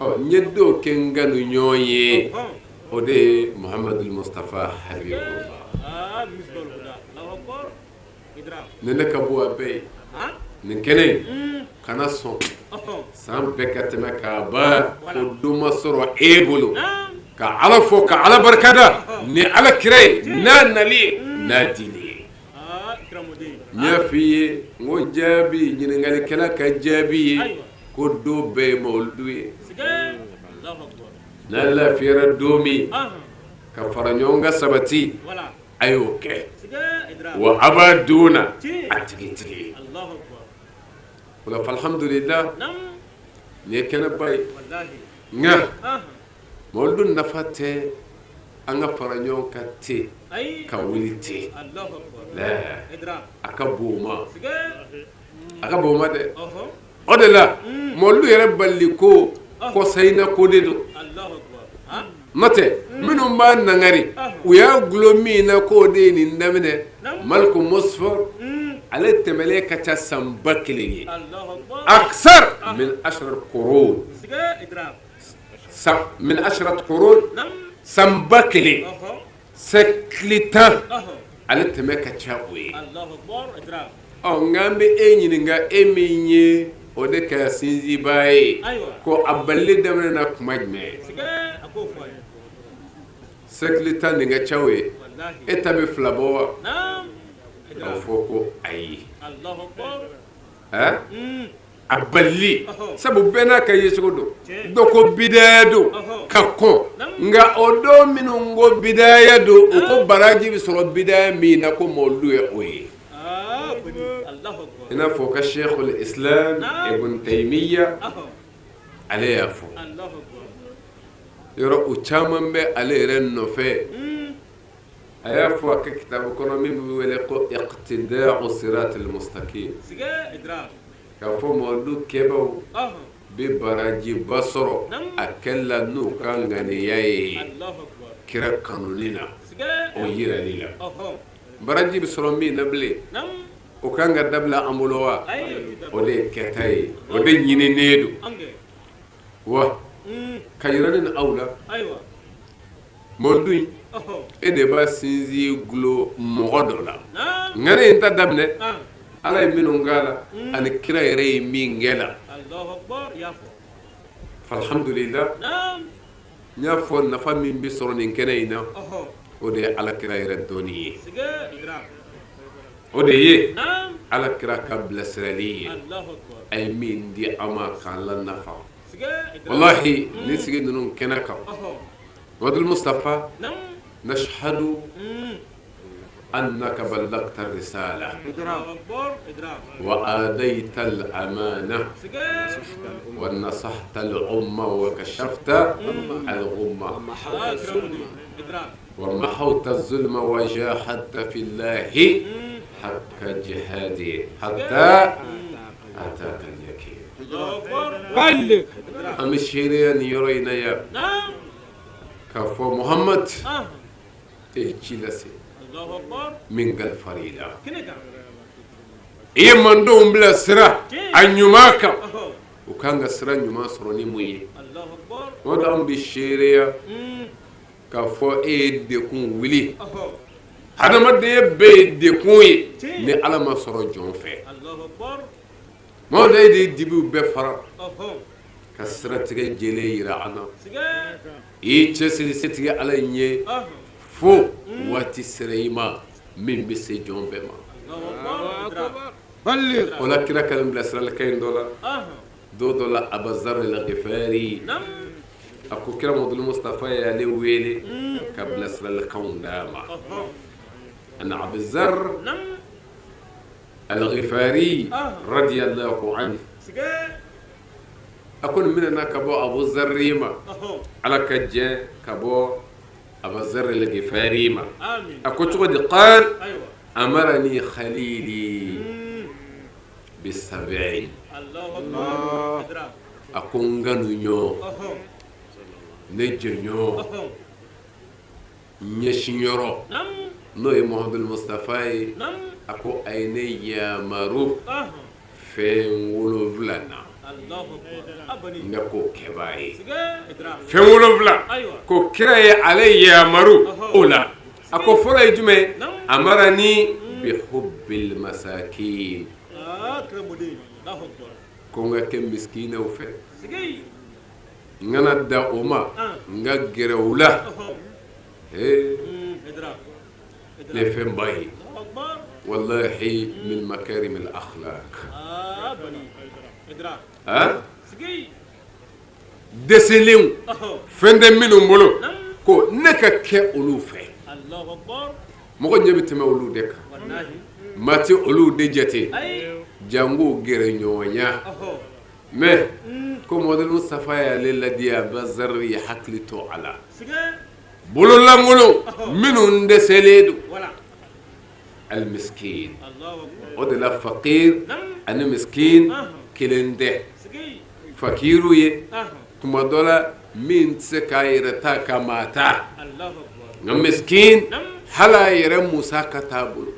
ɔ n ye dɔw kɛ n kanuɲɔgɔn ye o de ye Muhamadu Mustafa Habibullah ni ne ka bon a bɛɛ ye nin kɛnɛ in kana sɔn san bɛɛ ka tɛmɛ k'a ban ko don ma sɔrɔ e bolo ka ala fo ka ala barikada ni ala kira ye n'a nali ye n'a dili ye n y'a f'i ye n ko jaabi ɲininkalikɛla ka jaabi ye ko don bɛɛ ye mawuludu ye n'a lafiyara don min ka fara ɲɔgɔn kan sabati a y'o kɛ wa a b'a don na a tigitigi o la alhamdulillah nin ye kɛnɛba ye nka mawuludu nafa tɛ an ka fara ɲɔgɔn kan ten ka wuli ten a ka bon o ma a ka bon o ma dɛ o de la mawuludu yɛrɛ balili ko kɔsa in na ko de don n'o tɛ minnu b'a nangari u y'a gulon min na k'o de ye nin daminɛ Maliku Mosford ale tɛmɛlen ka ca san 1000 ye aksar min ashara qurun min ashara qurun san 1000 siècle 10 ale tɛmɛ ka ca o ye ɔ nka an bɛ e ɲininka e min ye o de kɛra sinsinbaa ye ko a balili daminɛna kuma jumɛn siècle 10 nin ka ca o ye e ta bɛ fila bɔ wa a fɔ ko ayi a balili sabu bɛɛ n'a ka yecogo don dɔ ko bidaya don ka kɔn nka o dɔw minnu ko bidaya don u ko baraji bɛ sɔrɔ bidaya min na ko mawuludu ye o ye i n'a fɔ ka Sheikhul Islam Ibn Taymiya ale y'a fɔ yɔrɔ u caman bɛ ale yɛrɛ nɔfɛ a y'a fɔ a ka kitabu kɔnɔ min bɛ wele ko iqtida'u siratil mustaqim k'a fɔ mawuludu kɛbaaw bɛ barajiba sɔrɔ a kɛli la n'u ka ŋaniya ye kira kanuni na o yirali la baraji bɛ sɔrɔ min na bilen o kan ka dabila an bolo wa o de ye kɛta ye o de ɲininen don wa ka yira ne ni aw la mawuludu in e de b'a sinsin gulon mɔgɔ dɔ la nka ne ye n ta daminɛ ala ye minnu k'a la ani kira yɛrɛ ye min kɛ la alhamdulillah n y'a fɔ nafa min bɛ sɔrɔ nin kɛnɛ in na o de ye ala kira yɛrɛ dɔnni ye o de ye ala kira ka bilasirali ye a ye min di an ma k'an la nafa walahi ni sigi ninnu kɛnɛ kan Muhamadu Mustafa nashhadu annaka ballagta risala wa adayta al-amana wa nasahta al-umma wa kashafta al-ghumma wa mahawta az-zulma wa jahadta fi llahi haqqa jihadi hatta ataka al-yaqin. An bɛ seereya nin yɔrɔ in na yan k'a fɔ Muhamad e ye ci lase min kalifara i la i ye mandenw bila sira a ɲuman kan u kan ka sira ɲuman sɔrɔ ni mun ye o de an bɛ seereya k'a fɔ e ye dekun wuli hadamadenya bɛɛ ye dekun ye ni ala ma sɔrɔ jɔn fɛ Mamadu e de ye dibiw bɛɛ fara ka siratigɛ jɛlen jira an na i y'i cɛsiri setigi ala in ye fo waati sera i ma min bɛ se jɔn bɛɛ ma o la kira ka nin bilasiralikan in dɔ la don dɔ la Abazar al-Ghifari a ko kira Mamadu Mustafa y'ale wele ka bilasiralikanw d'a ma ani Abazar al-Ghifari radiyallahu anhu a ko nin minɛna ka bɔ Abu Zarri ma ala ka jɛ ka bɔ Abazar al-Ghifari ma a ko cogo di qal amarani khalili bi sab'in a ko n kanuɲɔgɔn ne jɛɲɔgɔn ɲɛsinyɔrɔ n'o ye Muhamadu Mustafa ye a ko a ye ne yamaru fɛn wolonwula na n ka ko kɛbaa ye fɛn wolonwula ko kira ye ale yamaru o la a ko fɔlɔ ye jumɛn amarani bi hubbil masakin ko n ka kɛ misikinaw fɛ n kana dan o ma n ka gɛrɛ u la ee ne fɛnba ye walahi min makarim al akhlaq a dɛsɛlenw fɛn tɛ minnu bolo ko ne ka kɛ olu fɛ mɔgɔ ɲɛ bɛ tɛmɛ olu de kan maa tɛ olu de jate jango gɛrɛɲɔgɔnya mais ko Muhamadu Mustafa y'ale ladi Abazari ye hakili to a la bololankolon minnu dɛsɛlen don alimiskin o de la fakir ani miskin kelen tɛ fakiru ye tuma dɔ la min tɛ se k'a yɛrɛ ta ka maa ta nka miskin hali a yɛrɛ musaka t'a bolo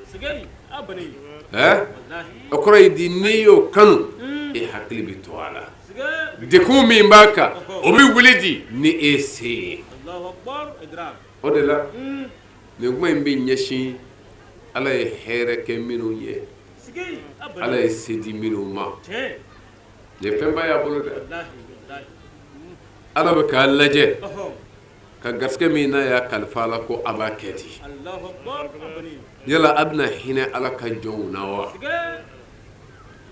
o kɔrɔ ye di n'i y'o kanu e hakili bɛ to a la degun min b'a kan o bɛ wuli di ni e se ye o de la nin kuma in bɛ ɲɛsin ala ye hɛrɛ kɛ minnu ye ala ye se di minnu ma nin ye fɛnba y'a bolo dɛ ala bɛ k'a lajɛ ka garisɛgɛ min n'a y'a kalifa a la ko a b'a kɛ ten yala a bɛna hinɛ ala ka jɔnw na wa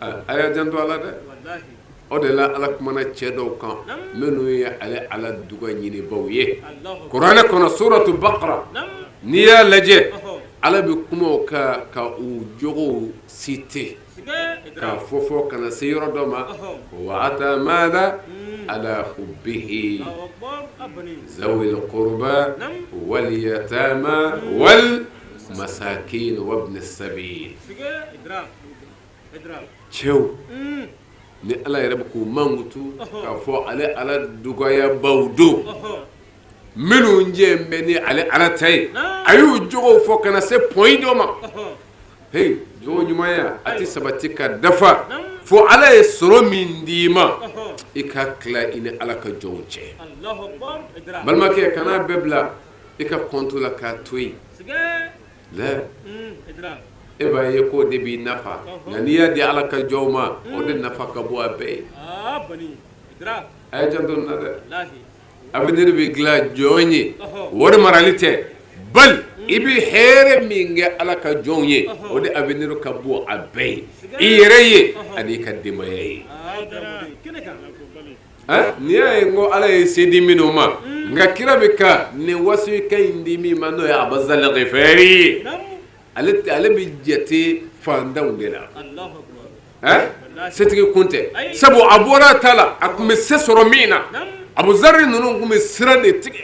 a y'a janto a la dɛ o de la ala kumana cɛ dɔw kan minnu ye ale ala duga ɲinibaw ye kuranɛ kɔnɔ suratu bakara n'i y'a lajɛ ala bɛ kuma u kan ka u jogow citer K'a fɔ fɔ ka na se yɔrɔ dɔ ma wa ata mala ala hubbihi zawil qurba wal yatama wal masakin wabni sabil cɛw ni ala yɛrɛ bɛ k'u mankutu k'a fɔ ale ala dugayabaw don minnu jɛ bɛ ni ale ala ta ye a y'u jogow fɔ ka na se point dɔ ma hey jogo ɲumanya a tɛ sabati ka dafa fo ala ye sɔrɔ min d'i ma i ka tila i ni ala ka jɔnw cɛ balimakɛ kana bɛɛ bila i ka compte la k'a to yen la e b'a ye k'o de b'i nafa nka n'i y'a di ala ka jɔnw ma o de nafa ka bon a bɛɛ ye a ye janto nin na dɛ avenir bɛ dilan jɔn ye wari marali tɛ bali i bɛ hɛrɛ min kɛ ala ka jɔnw ye o de avenir ka bon a bɛɛ ye i yɛrɛ ye ani i ka denbaya ye n'i y'a ye n ko ala ye se di minnu ma nka kira bɛ ka nin wasikan in di min ma n'o ye Abazal Gifari ye ale bɛ jate fantanw de la setigi kun tɛ sabu a bɔra a ta la a tun bɛ se sɔrɔ min na Abuzari ninnu tun bɛ sira de tigɛ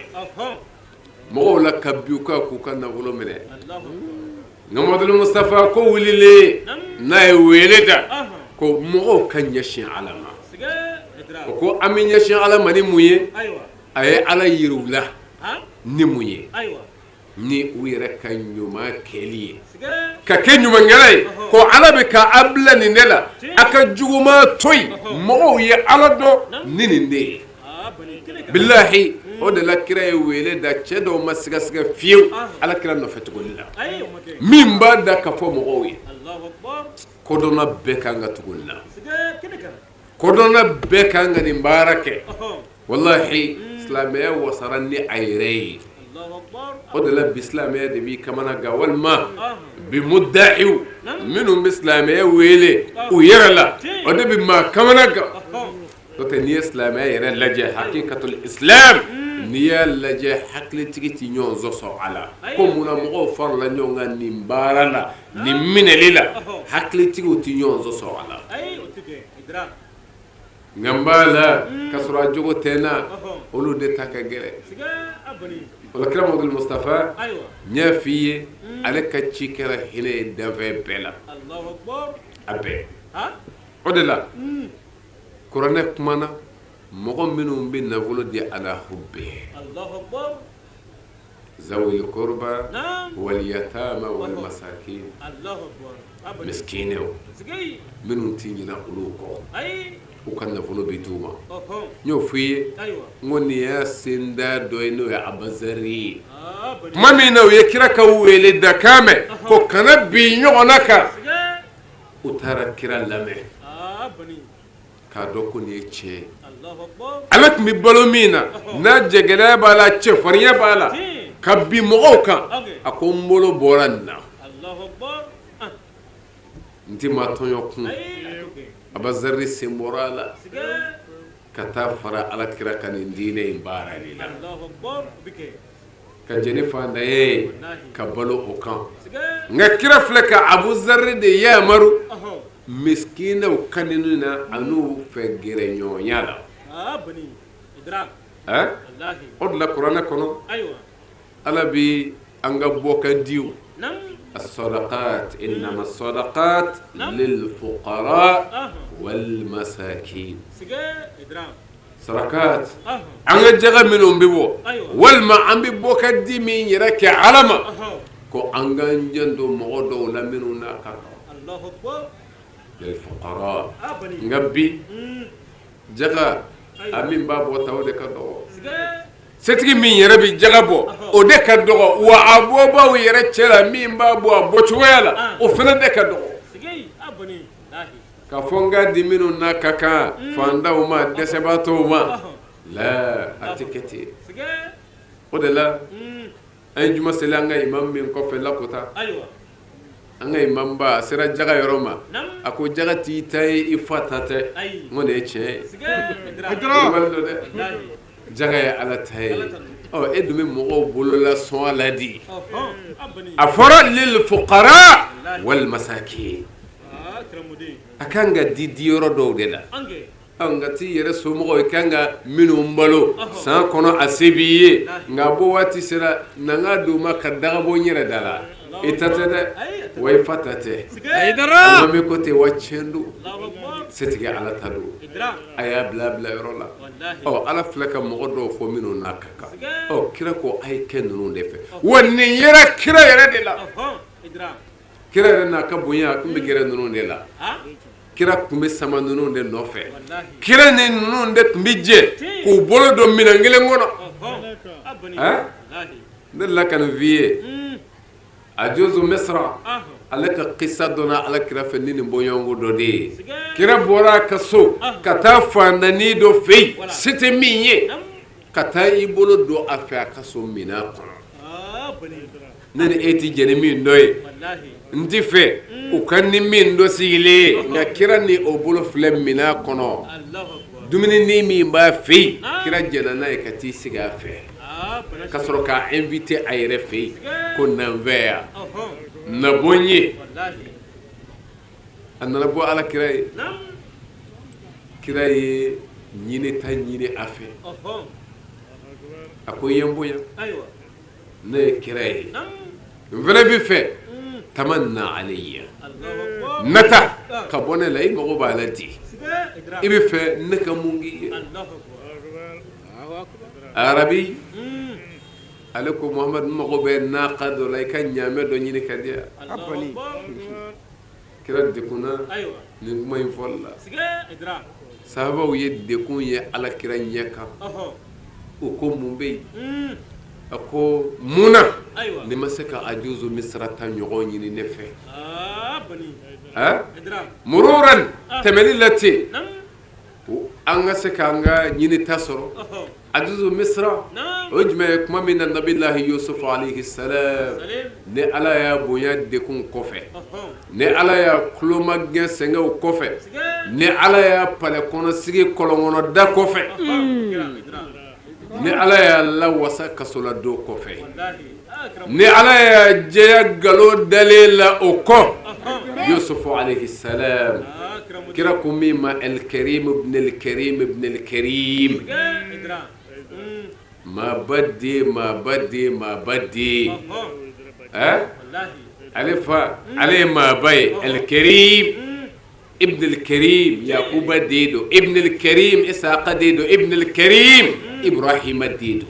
mɔgɔw la ka bin u kan k'u ka nafolo minɛ nka Mamadu Mustafa ko wulilen n'a ye wele da ko mɔgɔw ka ɲɛsin ala ma. O ko an bɛ ɲɛsin Ala ma ni mun ye? A ye Ala yira u la ni mun ye? Ni u yɛrɛ ka ɲuman kɛli ye, ka kɛ ɲumankɛla ye, ko Ala bɛ ka a bila nin de la, a ka juguman to yen, mɔgɔw ye Ala dɔn ni nin de ye. Bilahi, o de la kira ye wele da cɛ dɔw ma sigasiga fiyewu Ala kira nɔfɛ tuguni la, min b'a da ka fɔ mɔgɔw ye, kodɔnna bɛɛ kan ka tugu nin na, kodɔnna bɛɛ kan ka nin baara kɛ. Walahi, silamɛya wasara ni a yɛrɛ ye. O de la bi silamɛya de b'i kamana gan, walima bi muda'iw minnu bɛ silamɛya wele u yɛrɛ la, o de bɛ maa kamana gan. N'o tɛ, n'i ye silamɛya yɛrɛ lajɛ, hakikatul islam, n'i y'a lajɛ, hakilitigi tɛ ɲɔgɔn sɔsɔ a la. Ko munna mɔgɔw farala ɲɔgɔn kan nin baara la, nin minɛli la? Hakilitigiw tɛ ɲɔgɔn sɔsɔ a la. Nka n b'a la ka sɔrɔ a jogo tɛ n na, olu de ta ka gɛlɛn. O la kira Muhamadu Mustafa, n y'a f'i ye, ale ka ci kɛra hinɛ ye danfɛn bɛɛ la, a bɛɛ. O de la kuranɛ kumana mɔgɔ minnu bɛ nafolo di ala hubbi zawil kurba wal yatama wal masakin, miskinɛw minnu tɛ ɲinɛ olu kɔ, u ka nafolo bɛ d'u ma. N y'o f'i ye, n ko nin y'a senda dɔ ye, n'o ye Abazari ye. Tuma min na u ye kira ka wele da kan mɛn ko kana bin ɲɔgɔn kan, u taara kira lamɛn k'a dɔn ko nin ye tiɲɛ ye. Ale tun bɛ balo min na, n'a jɛgɛlɛya b'a la, cɛfarinya b'a la ka bin mɔgɔw kan, a ko n bolo bɔra nin na, n tɛ maa tɔɲɔ kun. Abazari sen bɔra a la ka taa fara ala kira ka nin diinɛ in baara de la, ka jɛn ni faantanya ye ka balo o kan. Nka kira filɛ ka Abuzari de yamaru miskinɛw kanuni na an'u fɛ gɛrɛɲɔgɔnya la. O de la kuranɛ kɔnɔ, ala bɛ an ka bɔ ka diw as-sadaqat, innama as-sadaqat lil fuqara wal masakin. Sarakat, an ka jaga minnu bɛ bɔ, walima an bɛ bɔ ka di min yɛrɛ kɛ ala ma, ko an k'an janto mɔgɔ dɔw la minnu n'a ka kan, lil fuqara. Nka bi jaga, a min b'a bɔ ta, o de ka dɔgɔ. Setigi min yɛrɛ bɛ jaga bɔ, o de ka dɔgɔ. Wa a bɔbaw yɛrɛ cɛ la, min b'a bɔ a bɔcogoya la, o fana de ka dɔgɔ. Ka fɔ n ka di minnu n'a ka kan, fantanw ma, dɛsɛbaatɔw ma la, a tɛ kɛ ten. O de la an ye juma seli an ka imam min kɔfɛ Lakota, an ka imam ba, a sera jaga yɔrɔ ma, a ko jaga t'i ta ye, i fa ta tɛ. N ko nin ye tiɲɛ ye don dɛ, jaga ye ala ta ye. Ɔ, e dun bɛ mɔgɔw bolola sɔn la di. A fɔra lil fuqara wal masakin, a kan ka di di yɔrɔ dɔw de la. Nka t'i yɛrɛ somɔgɔw, i kan ka minnu balo san kɔnɔ, a se b'i ye, nka bɔ waati sera, na n ka d'u ma ka daga bɔ n yɛrɛ da la. I ta tɛ dɛ, wa i fa ta tɛ. Alimami ko ten, wa tiɲɛ don, setigi ala ta don, a y'a bila bila yɔrɔ la. Ɔ, ala filɛ ka mɔgɔ dɔw fɔ minnu n'a ka kan. Ɔ, kira ko a ye kɛ ninnu de fɛ. Wa nin yera kira yɛrɛ de la. Kira yɛrɛ n'a ka bonya, a tun bɛ gɛrɛ ninnu de la. Kira tun bɛ sama ninnu de nɔfɛ. Kira ni ninnu de tun bɛ jɛ k'u bolo don minɛn kelen kɔnɔ. N delila ka nin f'i ye, ajuzu misra, ale ka kisa dɔnna ala kira fɛ ni nin bɔɲɔgɔnko dɔ de ye. Kira bɔra a ka so ka taa faantannin dɔ fɛ yen, se tɛ min ye, ka taa i bolo don a fɛ a ka so minɛn kɔnɔ. Ne ni e tɛ jɛn ni min dɔ ye, n tɛ fɛ u ka ni min dɔ sigilen ye, nka kira ni o bolo filɛ minɛn kɔnɔ, dumuni min b'a fɛ yen, kira jɛnna n'a ye ka t'i sigi a fɛ, ka sɔrɔ k'a invité a yɛrɛ fɛ yen ko na n fɛ yan, na bɔ n ye. A nana bɔ ala kira ye. Kira ye ɲini ta ɲini a fɛ, a ko i ye n bonya, ne ye kira ye, n fana bɛ fɛ tamanna alayya, nata ka bɔ ne la, i mago b'a la di. I bɛ fɛ ne ka mun k'i ye? Arabi ale ko Muhamadu, n mago bɛ naka dɔ la, i ka ɲaamɛ dɔ ɲini ka di yan. Kira dekunna nin kuma in fɔli la. Sahabaw ye dekun ye ala kira ɲɛ kan. U ko mun bɛ yen? A ko mun na ne ma se ka ajuzu misira ta ɲɔgɔn ɲini ne fɛ mururan tɛmɛli la ten, an ka se k'an ka ɲinita sɔrɔ? Ajuzu misira, o ye jumɛn ye? Tuma min na nabilahi yusufu alayhi salam, ni ala y'a bonya dekun kɔfɛ, ni ala y'a tulomagɛn sɛgɛnw kɔfɛ, ni ala y'a palais kɔnɔ sigi kɔlɔnkɔnɔ da kɔfɛ, ni ala y'a lawasa kasoladon kɔfɛ, ni ala y'a jɛya nkalon dalen la o kɔ, yusufu alayhi salam, kira ko min ma el-karim ibn el-karim ibn el-karim, maaba den, maaba den, maaba den, ale fa, ale ye maaba ye, el-karim ibn al-karim, yakuba den don, ibn al-karim, isaka den don, ibn al-karim, ibrahima den don.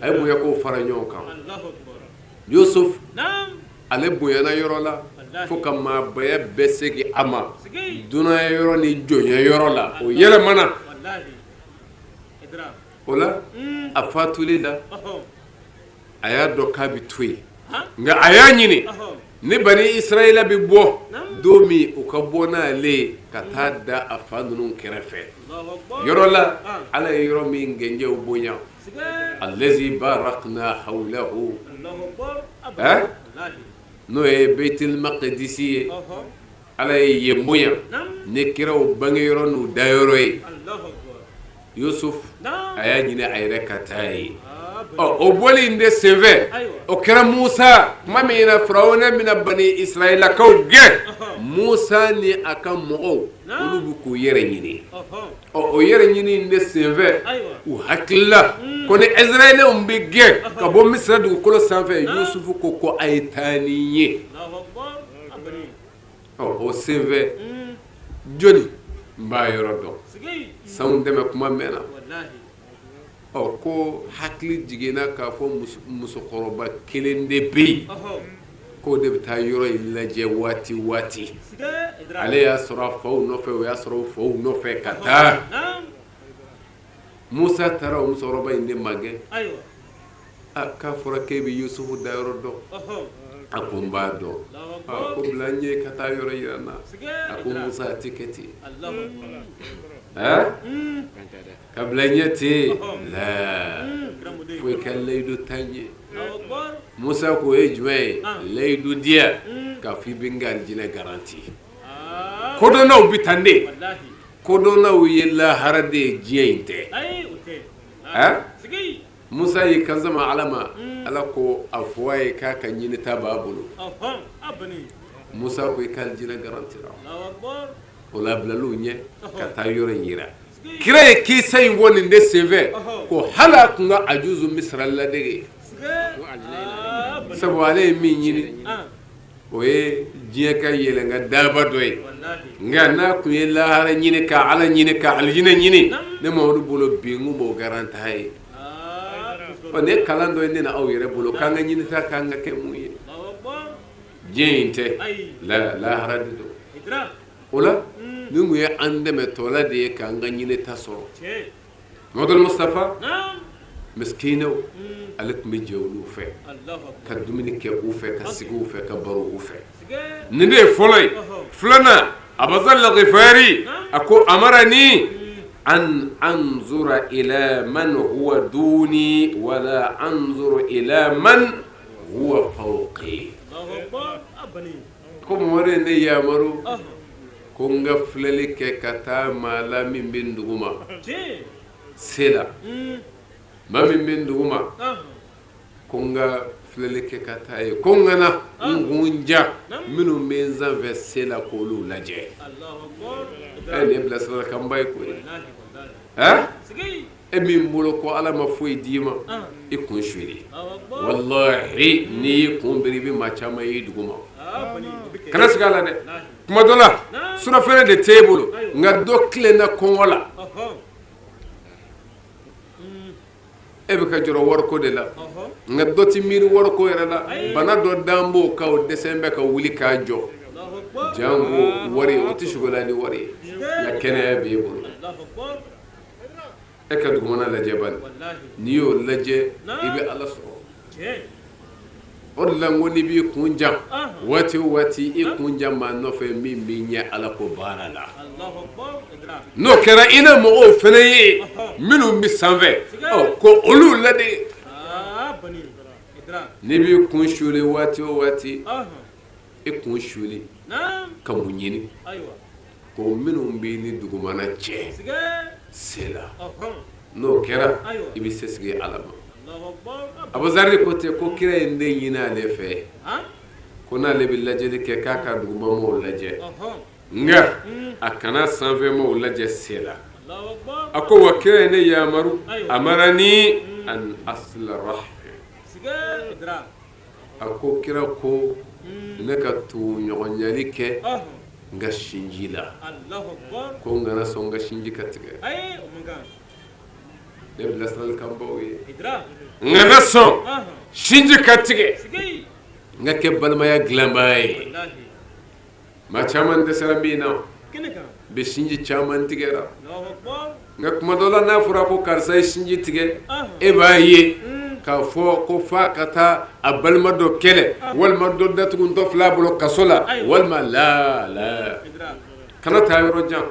A ye bonya ko fara ɲɔgɔn kan. Yusuf, ale bonyana yɔrɔ la fo ka maabaya bɛɛ segin a ma, dunanya yɔrɔ ni jɔnya yɔrɔ la, o yɛlɛmana o la. A fatulen la, a y'a dɔn k'a bɛ to yen, nka a y'a ɲini ni bani israila bɛ bɔ don min, u ka bɔ n'ale ye ka taa da a fa ninnu kɛrɛfɛ yɔrɔ la, ala ye yɔrɔ min gɛnjɛw bonya, allazi barakna hawlahu, n'o ye beitil maqdisi ye. Ala ye yen bonya ni kiraw bangeyɔrɔ n'u dayɔrɔ ye. Yusuf, a y'a ɲini a yɛrɛ ka taa yen. Ɔ, o bɔli in de senfɛ, o kɛra Musa tuma min na Firawuna bɛna bani Israilakaw gɛn, Musa ni a ka mɔgɔw, olu bɛ k'u yɛrɛ ɲini. Ɔ, o yɛrɛ ɲini in de senfɛ, u hakilila ko ni Israɛlɛnw bɛ gɛn ka bɔ Misira dugukolo sanfɛ, Yusufu ko a ye taa ni n ye. Ɔ, o senfɛ, jɔni n b'a yɔrɔ dɔn, sanw tɛmɛ kuma mɛnna. Ɔ, ko hakili jiginna k'a fɔ musokɔrɔba kelen de bɛ yen k'o de bɛ taa yɔrɔ in lajɛ waati waati. Ale y'a sɔrɔ a faw nɔfɛ, o y'a sɔrɔ faw nɔfɛ ka taa. Musa taara o musokɔrɔba in de magɛn. A k'a fɔra k'e bɛ Yusufu dayɔrɔ dɔn. A ko n b'a dɔn. A ko bila n ɲɛ ka taa yɔrɔ yira n na. A ko Musa, a tɛ kɛ ten, ka bila n ɲɛ ten la, fo i ka layidu ta n ye. Musa ko o ye jumɛn ye? Layidu di yan k'a fɔ i bɛ n ka alijinɛ garanti. Kodɔnnaw bɛ tan de, kodɔnnaw ye lahara de ye, diɲɛ in tɛ. Musa y'i kan sama Ala ma, Ala ko a fɔ a ye k'a ka ɲinita b'a bolo. Musa ko i ka alijinɛ garantira. O la, a bilal'u ɲɛ ka taa yɔrɔ in yira. Kira ye kisa in fɔ nin de senfɛ ko hali a tun ka ajuzu misira ladege, sabu ale ye min ɲini, o ye diɲɛ ka yɛlɛnka daba dɔ ye, nka n'a tun ye lahara ɲini, ka ala ɲini, ka alijinɛ ɲini, ne Mamadu bolo bi, n b'o garanti a ye. Ɔ, nin ye kalan dɔ ye ne na aw yɛrɛ bolo, k'an ka ɲinita k'an ka kɛ mun ye? Diɲɛ in tɛ, lahara de don. O la, nin tun ye an dɛmɛtɔla de ye k'an ka ɲinita sɔrɔ. Mamadu Mustafa, misikinɛw, ale tun bɛ jɛ olu fɛ, ka dumuni kɛ u fɛ, ka sigi u fɛ, ka baro u fɛ. Nin de ye fɔlɔ ye. Filanan, Abazar Lagifari, a ko amarani an anzura ila man huwa duni wala anzuru ila man huwa fawqi. Ko Mamadu ye ne yamaru ko n ka filɛli kɛ ka taa maa la min bɛ n duguma se la, maa min bɛ n duguma, ko n ka filɛli kɛ ka taa ye, ko n kana n kun ja minnu bɛ n sanfɛ se la, k'olu lajɛ. Ɛ, nin ye bilasiralikanba ye koyi. Ɛ, e min bolo ko Ala ma foyi d'i ma, i kun suli. Walahi, n'i y'i kun biri, i bɛ maa caman y'i duguma. Kana sigi a la dɛ. Tuma dɔ la surafɛnɛ de t'e bolo, nka dɔ tilenna kɔngɔ la, e bɛ ka jɔrɔ wariko de la, nka dɔ tɛ miiri wariko yɛrɛ la. Bana dɔ dan b'o kan, o dɛsɛ bɛ ka wuli k'a jɔ. Janko wari, o tɛ sugola ni wari ye, nka kɛnɛya b'e bolo. E ka dugumana lajɛ bani, n'i y'o lajɛ, i bɛ Ala sɔrɔ. O de la n ko n'i b'i kun jan waati o waati, i kun jan maa nɔfɛ min b'i ɲɛ Ala ko baara la. N'o kɛra, i na mɔgɔw fana ye minnu bɛ sanfɛ, ɔ ko olu ladege. N'i b'i kun suuli waati o waati, i kun suuli ka mun ɲini? Ko minnu b'i ni dugumana cɛ se la. N'o kɛra, i bɛ se sigi Ala ma. Abuzari ko ten ko kira ye n den ɲini ale fɛ ko n'ale bɛ lajɛli kɛ, k'a ka dugumamɔgɔw lajɛ, nka a kana sanfɛmɔgɔw lajɛ se la. A ko wa kira ye ne yamaru, amarani an asila rahmi. A ko kira ko ne ka tuguɲɔgɔnyali kɛ n ka sinji la, ko n kana sɔn n ka sinji ka tigɛ. Ne bilasiralikan b'aw ye, n kana sɔn sinji ka tigɛ, n ka kɛ balimaya dilanbaa ye. Maa caman dɛsɛra min na bi, sinji caman tigɛra. Nka tuma dɔ la, n'a fɔra ko karisa ye sinji tigɛ, e b'a ye k'a fɔ ko f'a ka taa a balima dɔ kɛlɛ, walima dɔ datugutɔ filɛ a bolo kaso la, walima la la. Kana taa yɔrɔ jan,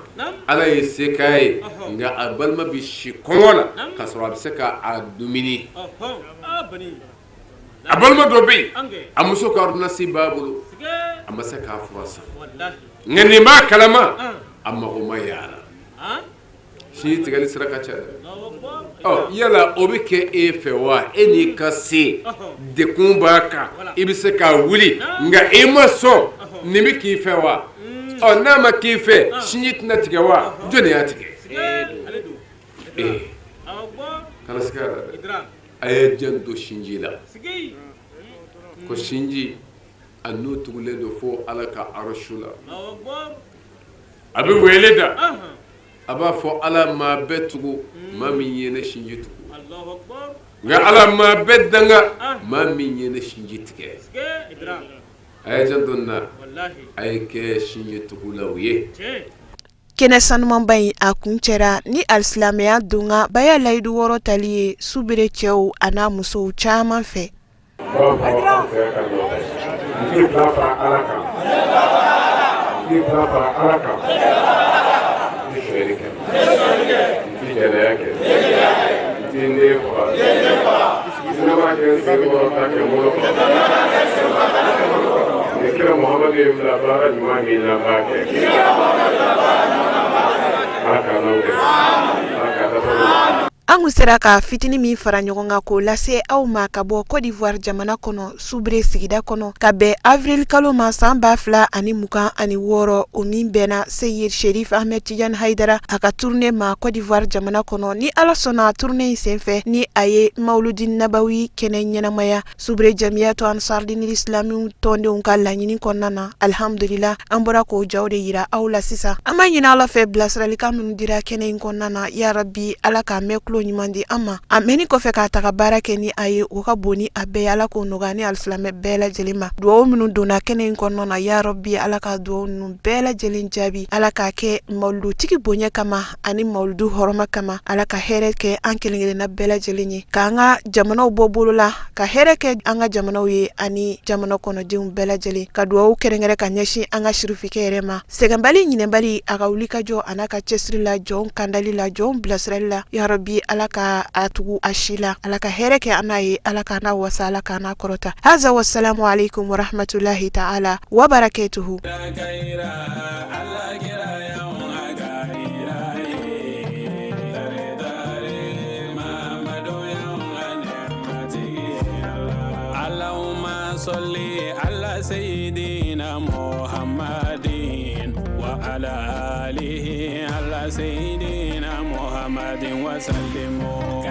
Ala ye se k'a ye, nka a balima bɛ si kɔngɔ la k'a sɔrɔ a bɛ se k'a dumuni. A balima dɔ bɛ yen, a muso ka ordonnance b'a bolo, a ma se k'a fura san, nka nin b'a kalama, a mago ma y'a la. Sinji tigɛli sira ka ca dɛ. Ɔ yala o bɛ kɛ e fɛ wa? E n'i ka se dekun b'a kan, i bɛ se k'a wuli, nka e ma sɔn. Nin bɛ k'i fɛ wa? Ɔ n'a ma k'i fɛ, sinji tɛna tigɛ wa? Jɔnni y'a tigɛ? Ee, kana siga a la dɛ. A ye janto sinji la, ko sinji a n'u tugulen don fo Ala ka arsu la. A bɛ wele da, a b'a fɔ Ala, maa bɛɛ tugu maa min ye ne sinji tugu, nka Ala, maa bɛɛ danga maa min ye ne sinji tigɛ. A ye janto nin na, a ye kɛ sinji tugulaw ye. Kɛnɛ sanumanba in a kuncɛra ni alisilamɛya donka baya layidu wɔɔrɔ tali ye Subere cɛw a n'a musow caman fɛ. An kun sera ka fitinin min fara ɲɔgɔn kan k'o lase aw ma ka bɔ Côte d'Ivoire jamana kɔnɔ, Subere sigida kɔnɔ, ka bɛn avril kalo ma san 2026, o min bɛnna Seyid Sherif Ahmed Tidiane Haidara a ka tournée ma Côte d'Ivoire jamana kɔnɔ. Ni Ala sɔnna, tournée in senfɛ ni a ye Mawuludi Nabawi kɛnɛ ɲɛnamaya Subere Jamiyatu Ansardinil Islamiw tɔndenw ka laɲini kɔnɔna na, alihamdulila, an bɔra k'o jaw de yira aw la sisan. An b'a ɲini Ala fɛ, bilasiralikan minnu dira kɛnɛ in kɔnɔna na, ya rabi, Ala k'a mɛn tulo ɲuman di an ma, a mɛnni kɔfɛ k'a ta ka baara kɛ ni a ye, o ka bon ni a bɛɛ ye. Ala k'o nɔgɔya ni alisilamɛ bɛɛ lajɛlen ma. Dugawu minnu donna kɛnɛ in kɔnɔna na, ya rabi, Ala ka dugawu ninnu bɛɛ lajɛlen jaabi. Ala k'a kɛ mawuludutigi bonya kama ani mawuludu hɔrɔma kama. Ala ka hɛrɛ kɛ an kelenkelenna bɛɛ lajɛlen ye, k'an ka jamanaw bɔ bolo la, ka hɛrɛ kɛ an ka jamanaw ye ani jamana kɔnɔdenw bɛɛ lajɛlen. Ka dugawu kɛrɛnkɛrɛn ka ɲɛsin an ka sirifikɛ yɛrɛ ma, sɛgɛnbali ɲinɛbali a ka wulikajɔ a n'a ka cɛsiri la, jɔnw kandali la, jɔnw bilasirali la. Ya rabi, Ala ka a tugu a si la. Ala ka hɛrɛ kɛ an n'a ye. Ala k'an n'a wasa, Ala k'an n'a kɔrɔta. Haza wasalamu aleykum warahmatulahi taala wabarakatuhu. Sɔli ala seyidina Muhamadin wa ala alihi ala seyidina Muhamadin wa salimu.